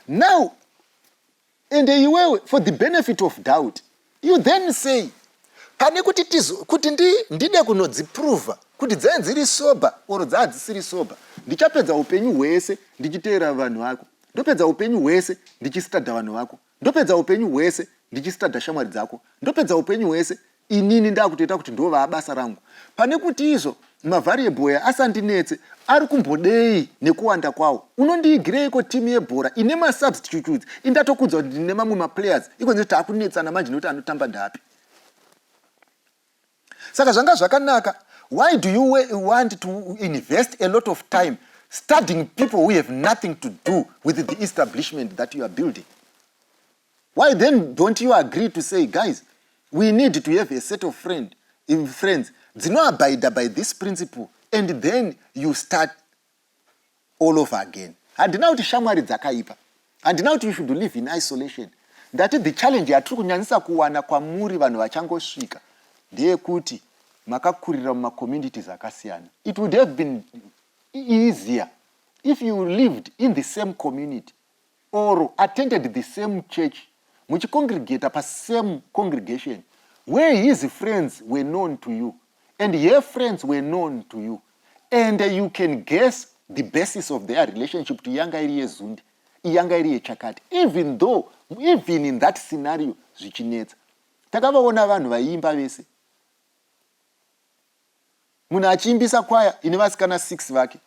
S2: Now ende iwewe, for the benefit of doubt, you then say pane kuti tizo, kuti ndide kunodziprova kuti dzai dziri sober or dzaa dzisiri sober, ndichapedza upenyu hwese ndichiteera vanhu vako, ndopedza upenyu hwese ndichistudya vanhu vako, ndopedza upenyu hwese ndichistudya shamwari dzako, ndopedza upenyu hwese inini ndakutoita kuti ndovaa basa rangu. Pane kuti izvo mavariable aya asandinetse, ari kumbodei nekuwanda kwawo? Unondiigireiko timu yebhora ine masubstitutes? Indatokudza kuti ndine mamwe maplayers ikonzi taakunetsana manje nekuti anotamba ndapi. Saka zvanga zvakanaka, why do you want to invest a lot of time studying people who have nothing to do with the establishment that you are building? Why then don't you agree to say, guys, we need to have a set of friends dzinoabida by this principle, and then you start all over again? Handina kuti shamwari dzakaipa, handina kuti you should live in isolation. Ndati the challenge yatiri kunyanyisa kuwana kwamuri vanhu vachangosvika ndeyekuti makakurira mumacommunities akasiyana. It would have been easier if you lived in the same community or attended the same church, muchicongregata pasame congregation where his friends were known to you and her friends were known to you, and you can guess the basis of their relationship, kuti yanga iri yezundi, iyanga iri yechakati. Even though, even in that scenario zvichinetsa, takavaona vanhu vaiimba vese, munhu achiimbisa kwaya ine vasikana 6 vake,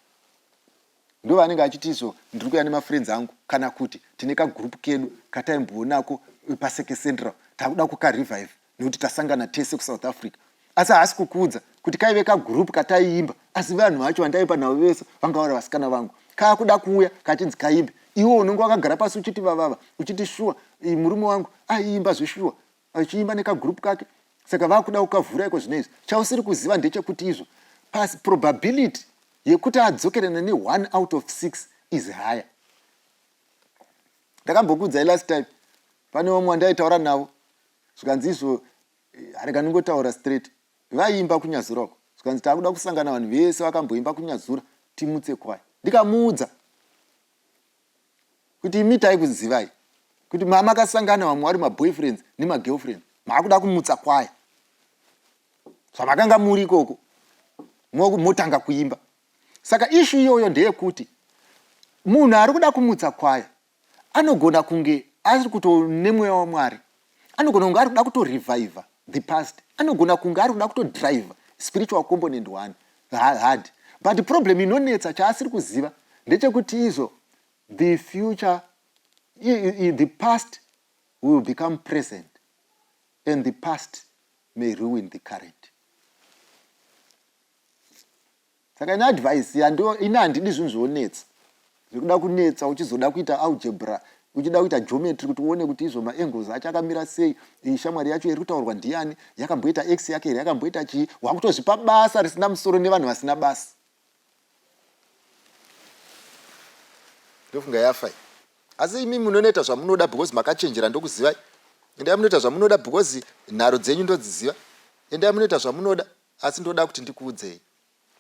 S2: ndo vanenge achiti izvo ndiri kuya nemafriends angu, kana kuti tine kagroup kedu kataimboonako paSeke Central, takuda kukarevive nekuti tasangana tese kuSouth Africa. Asi haasi kukuudza kuti kaive kagroup kataiimba, asi vanhu vacho vandaimba navo vese vanga vari vasikana vangu. Kaakuda kuuya kachinzi kaimbe, iwe unenge wakagara pasi uchiti vavava, uchiti shuwa murume wangu aiimba zveshuwa, achiimba nekagroup kake, saka vakuda kukavhura iko zvino izvi. Chausiri kuziva ndechekuti izvo pasi probability yekuti adzokerane ne one out of six is higher. Ndakambokuudzai last time pane vamwe wandaitaura navo zvikanzi izvo eh, rega ndingotaura straight vaiimba kunyazura uko zvikanzi takuda kusangana vanhu vese vakamboimba kunyazura timutse kwaya ndikamuudza kuti imi taikuzivai kuti mamakasangana vamwe vari maboyfriends nemagirlfriends maakuda kumutsa kwaya zvamakanga muri ikoko motanga kuimba saka ishu iyoyo ndeyekuti munhu ari kuda kumutsa kwaya anogona kunge ari kuto nemweya wamwari anogona kunge ari kuda kutorevivha the past anogona kunge ari kuda kutodriver spiritual component one hard but problem inonetsa chaasiri kuziva ndechekuti izvo the future the past will become present and the past may ruin the current saka ine advice yando ini handidi zvinhu zvonetsa zvekuda kunetsa uchizoda kuita algebra uchida kuita geometry kuti uone kuti izvo maangles acho akamira sei iyi shamwari yacho iri kutaurwa ndiani yakamboita x yake here yakamboita chii wakutozvipa basa risina musoro nevanhu vasina basa ndofunga yafa iyi asi imi munonoita zvamunoda because makachenjera ndokuzivai endai munoita zvamunoda because nharo dzenyu ndodziziva endai munoita zvamunoda asi ndoda kuti ndikuudzei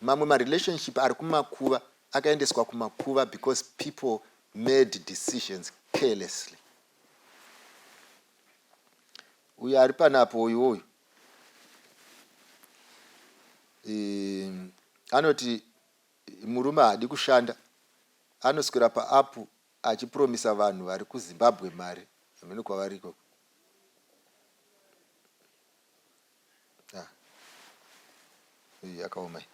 S2: mamwe marelationship ari kumakuva akaendeswa kumakuva because people made decisions carelessly uyo ari panapo uyu uyu anoti murume haadi kushanda anoswera paapu achipromisa vanhu vari kuzimbabwe mari hameno kwavari ikoko ah. Yakaoma iyi.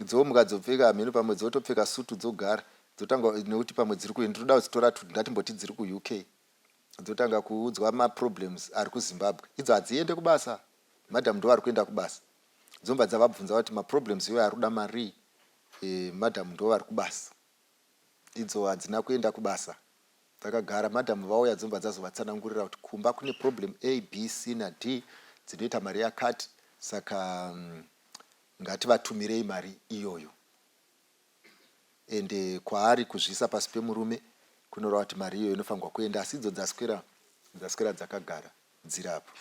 S2: Dzomuka dzopfeka hameno pamwe dzotopfeka sutu dzogara dzotanga nekuti pamwe dziri kuenda ndinoda kudzitora tu ngatimboti dziri kuUK dzotanga kuudzwa maproblems ari kuZimbabwe idzo hadziende kubasa madam ndo vari kuenda kubasa dzobva dzavabvunza kuti maproblems iwayo ari kuda marii e, madam ndo vari kubasa idzo hadzina kuenda kubasa dzakagara madam vauya dzobva dzazovatsanangurira kuti kumba kune problem a b c na d dzinoita mari yakati saka mm, ngativatumirei mari iyoyo ende kwaari kuzviisa pasi pemurume kunoreva kuti mari iyoyo inofanirwa kuenda asi idzo dzaswera dzaswera dzakagara dzirapo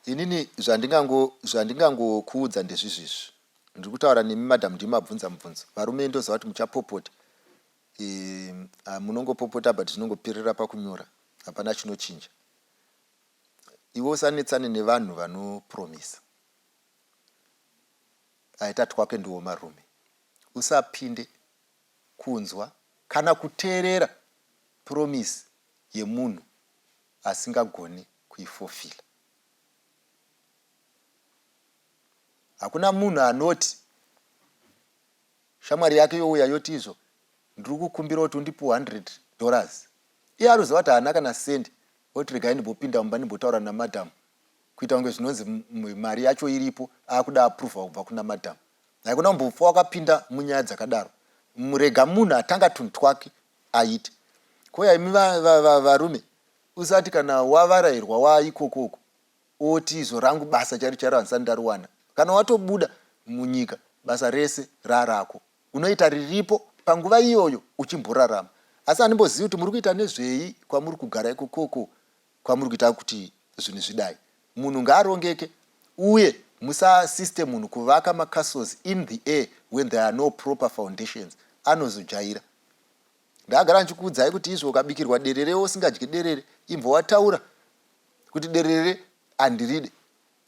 S2: inini zvandingango zvandingangokuudza ndezvizvizvi ndiri kutaura nemi madam ndimi mabvunza mubvunzo varume ndoziva kuti muchapopota e, munongopopota but zvinongopirira pakunyora hapana chinochinja iwe usanetsane nevanhu vanopromisa aita twake ndiwo marume usapinde kunzwa kana kuteerera promise yemunhu asingagoni kuifofila. Hakuna munhu anoti shamwari yake youya yoti izvo ndiri kukumbira kuti undipe 100 dollars iye anoziva kuti haana kana sendi oti regai ndimbopinda mumba ndimbotaura namadam kuita kunge zvinonzi mari yacho iripo akuda approval kubva kuna madam haikona kumbofa wakapinda munyaya dzakadaro murega munhu atanga tunhu twake aite koya imi varume usati kana wavarairwa waaikokoko oti izvo rangu basa chairo chairo handisati ndariwana kana watobuda munyika basa rese rarako unoita riripo panguva iyoyo uchimborarama asi handimbozivi kuti muri kuita nezvei kwamuri kugara ikokoko kwamuri kuita kuti zvinhu zvidai munhu ngaarongeke uye musaasiste munhu kuvaka macastles in the air when there are no proper foundations anozojaira ndagara ndichikuudzai kuti izvo ukabikirwa derere usingadyi derere imbva wataura kuti derere handiride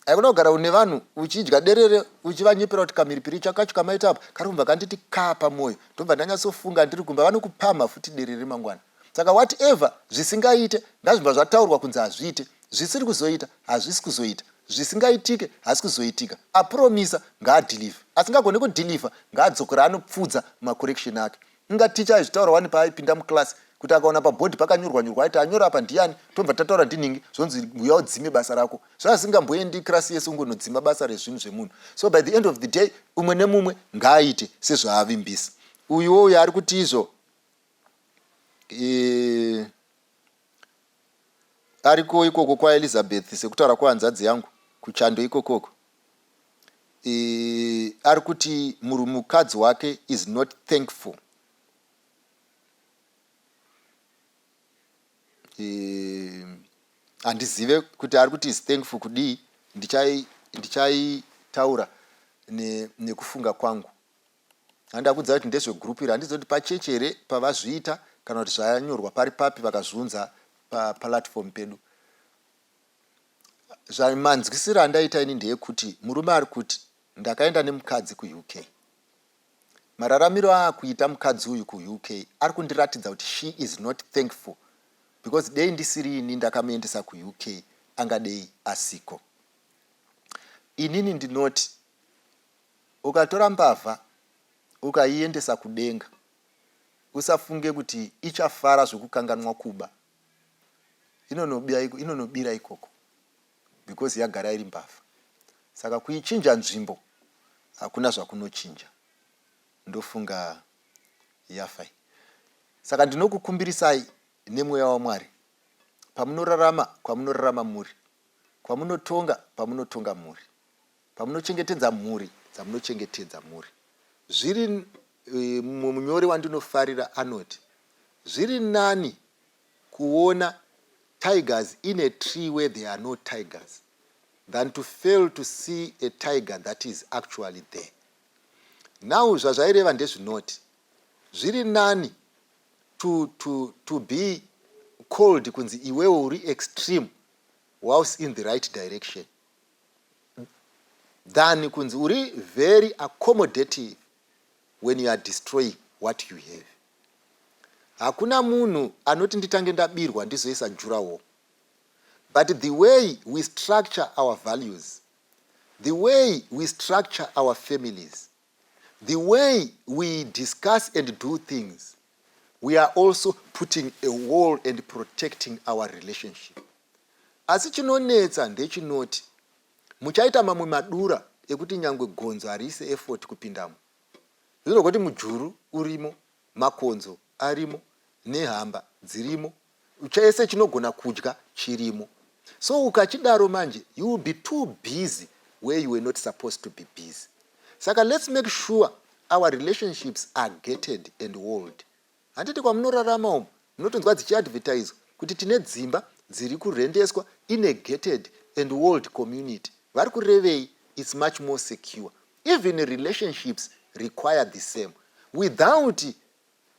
S2: haikona kugara une vanhu uchidya derere uchivanyepera kuti kamhiripiri chakacho kamaita apa kari kubva kanditi kaa pamwoyo ndobva ndanyatsofunga ndiri kumba vanokupamha futi derere mangwana saka whatever zvisingaite ngazvibva zvataurwa kunzi hazviite zvisiri kuzoita hazvisi kuzoita zvisingaitike hasi kuzoitika apromisa ngaadhilivhe asingagone kudhilivha ngaadzokera anopfudza macorrection ake Inga teacher aizvitaura wani paaipinda muclass kuti akaona pabhodhi pakanyorwa nyorwa aiti anyora apa ndiyani tobva tataura ndinhingi zvonzi uya udzime basa rako zvasingamboendi kirasi yese ungonodzima basa rezvinhu zvemunhu so by the end of the day umwe nemumwe ngaaite sezvaavimbisa uyuwo uyo ari kuti izvo e, ariko ikoko kwaelizabeth sekutaura kwehanzvadzi yangu kuchando ikokoko. E, ari kuti mukadzi wake is not thankful. E, handizive kuti ari kuti is thankful kudii, ndichaitaura nekufunga kwangu. Handakudza kuti ndezvegroup iri, handizive kuti pachechi here pavazviita kana kuti zvanyorwa pari papi vakazviunza paplatform pedu. Zvamanzwisiro andaita ini ndeyekuti murume ari kuti ndakaenda nemukadzi kuUK. Mararamiro aakuita mukadzi uyu kuUK ari kundiratidza kuti she is not thankful because dei ndisiri ini ndakamuendesa kuUK angadei asiko. Inini ndinoti ukatora mbavha ukaiendesa kudenga usafunge kuti ichafara zvekukanganwa kuba. Inonobira ikoko because yagara iri mbavha. Saka kuichinja nzvimbo hakuna zvakunochinja. Ndofunga yafa iyi. Saka ndinokukumbirisai nemweya waMwari pamunorarama kwamunorarama muri, kwamunotonga pamunotonga muri, pamunochengetedza mhuri dzamunochengetedza mhuri. Zviri mumwe munyori wandinofarira anoti zviri nani kuona tigers in a tree where there are no tigers than to fail to see a tiger that is actually there. Now zvazvaireva ndezvinoti zviri nani to, to, to be called kunzi iwewe uri extreme whilst in the right direction than kunzi uri very accommodative when you are destroying what you have. Hakuna munhu anoti nditange ndabirwa ndizoisa durawall. But the way we structure our values, the way we structure our families, the way we discuss and do things, we are also putting a wall and protecting our relationship. Asi chinonetsa ndechinoti muchaita mamwe madura ekuti nyangwe gonzo hariise effort kupindamo. Zvinogoti mujuru urimo, makonzo arimo, nehamba dzirimo, chese chinogona kudya chirimo. So ukachidaro manje you will be too busy where you were not supposed to be busy. Saka let's make sure our relationships are gated and walled. Handiti kwamunorarama umu munotonzwa dzichiadvertiswa kuti tine dzimba dziri kurendeswa in a gated and walled community. Vari kurevei? It's much more secure. Even relationships require the same. Without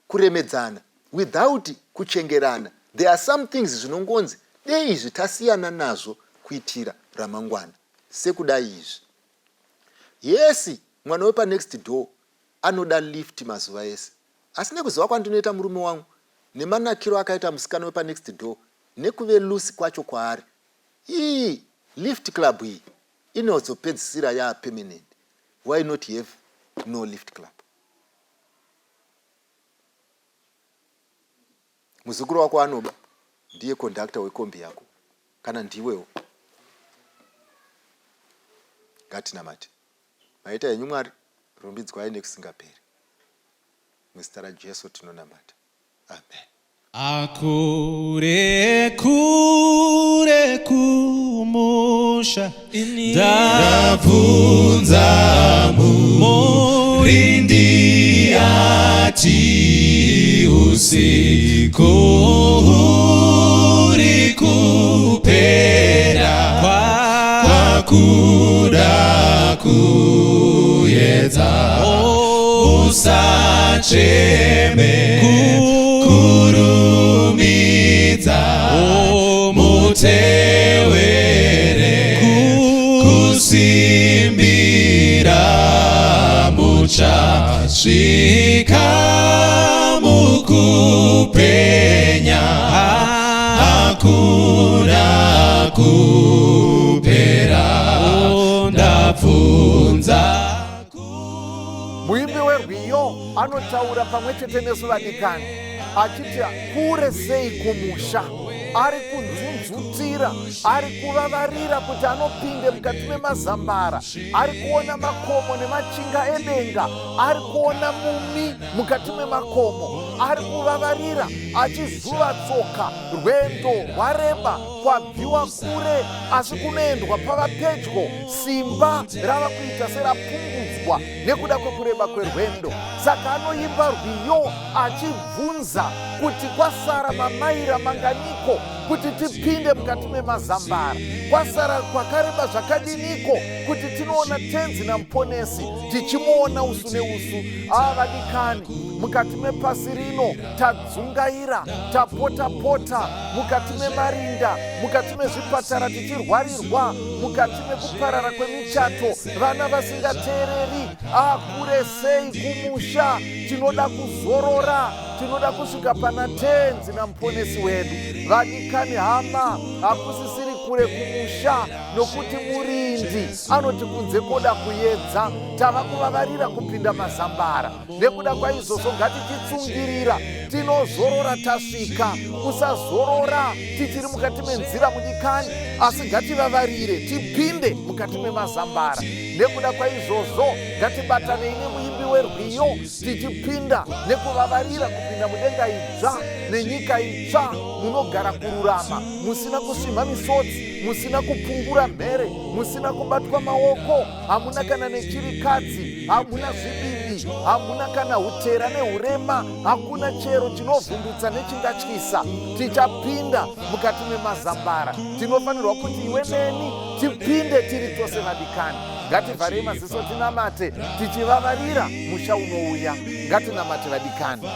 S2: kuremedzana, without kuchengerana, there are some things zvinongonzi dei izvi tasiyana nazvo kuitira ramangwana. Sekudai izvi. Yes, mwana wepanext door anoda lift mazuva ese. Asi nekuziva kwandinoita murume wangu nemanakiro akaita musikana wepanext door nekuve loose kwacho kwaari, ii lift club iyi inozopedzisira yaa permanent. Why not have no lift club? Muzukuru wako anoba ndiye conductor wekombi yako kana ndiwewo. Ngatinamate. Maita henyu Mwari, rumbidzwai nekusingaperi. Muzita raJesu tinonamata. Amen.
S1: Akure kure kumusha ndabvunza murindi ati usiku huri kupera kwakuda kuyedza usacheme kurumidza mutewere kusimbira muchasvika mukupenya hakuna kupera ndabvunza
S3: Muimbi werwiyo anotaura pamwe chete nesu vadikani achiti kure sei kumusha. Ari kunzunzutira, ari kuvavarira kuti anopinde mukati memazambara. Ari kuona makomo nemachinga edenga, ari kuona mumi mukati memakomo. Ari kuvavarira achizuva tsoka. Rwendo rwareba, kwabviwa kure, asi kunoendwa pava pedyo. Simba rava kuita serapungudzwa nekuda kwekureba kwerwendo. Saka anoimba rwiyo achibvunza kuti kwasara mamaira manganiko kuti tipinde mukati memazambara, kwasara kwakareba zvakadiniko kuti tinoona Tenzi naMuponesi, tichimuona usu neusu. Ava vadikani, mukati mepasi rino tadzungaira, tapota pota mukati memarinda, mukati mezvipatara tichirwarirwa, mukati mekuparara kwemichato, vana vasingateereri. Akure sei kumusha! Tinoda kuzorora, tinoda kusvika pana Tenzi naMuponesi wedu. Vadikani hama, hakusisiri kure kumusha, nokuti murindi anoti kunze koda kuyedza. Tava kuvavarira kupinda mazambara. Nekuda kwaizvozvo ngatichitsungirira, tinozorora tasvika. Usazorora tichiri mukati menzira, mudikani, asi ngativavarire tipinde mukati memazambara. Nekuda kwaizvozvo ngatibatanei nemuimbi werwiyo tichipinda nekuvavarira kupinda mudenga idzva nenyika itsva, munogara kururama, musina kusvimha misodzi, musina kupungura mhere, musina kubatwa maoko, hamuna kana nechirikadzi, hamuna zvibibi, hamuna kana utera neurema, hakuna chero chinovhundutsa nechingatyisa. Tichapinda mukati memazambara. Tinofanirwa kuti iwe neni tipinde tiri tose. Vadikani, ngativharei maziso tinamate tichivavarira musha unouya. Ngatinamate, vadikani.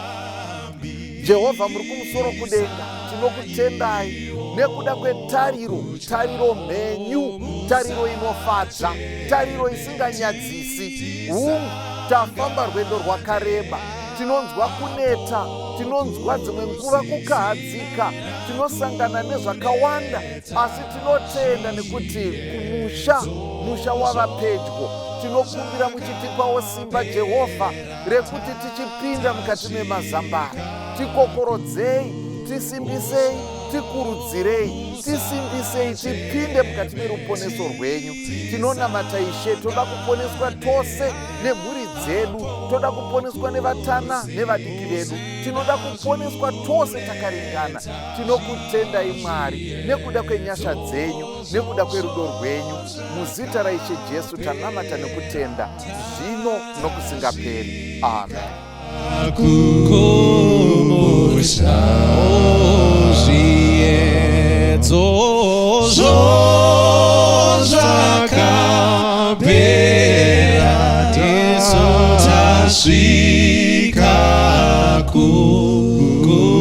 S3: Jehovha muri kumusoro kudenga, tinokutendai nekuda kwetariro, tariro mhenyu, tariro inofadza, tariro isinganyadzisi. Hungu, tafamba rwendo rwakareba, tinonzwa kuneta, tinonzwa dzimwe nguva kukahadzika, tinosangana nezvakawanda, asi tinotenda nekuti kumusha, musha wava pedyo. Tinokumbira muchitipawo simba, Jehovha, rekuti tichipinda mukati memazambara. Tikokorodzei, tisimbisei, tikurudzirei, tisimbisei tipinde mukati meruponeso rwenyu. Tinonamata, Ishe, toda kuponeswa tose nemhuri dzedu, toda kuponeswa nevatana nevadiki vedu, tinoda kuponeswa tose takaringana. Tinokutendai, Mwari, nekuda kwenyasha dzenyu, nekuda kwerudo rwenyu. Muzita raIshe Jesu tanamata nekutenda, zvino nokusingaperi. Amen.
S1: Kumusha zviedzo zvakapera, tisu tasvika kumusha.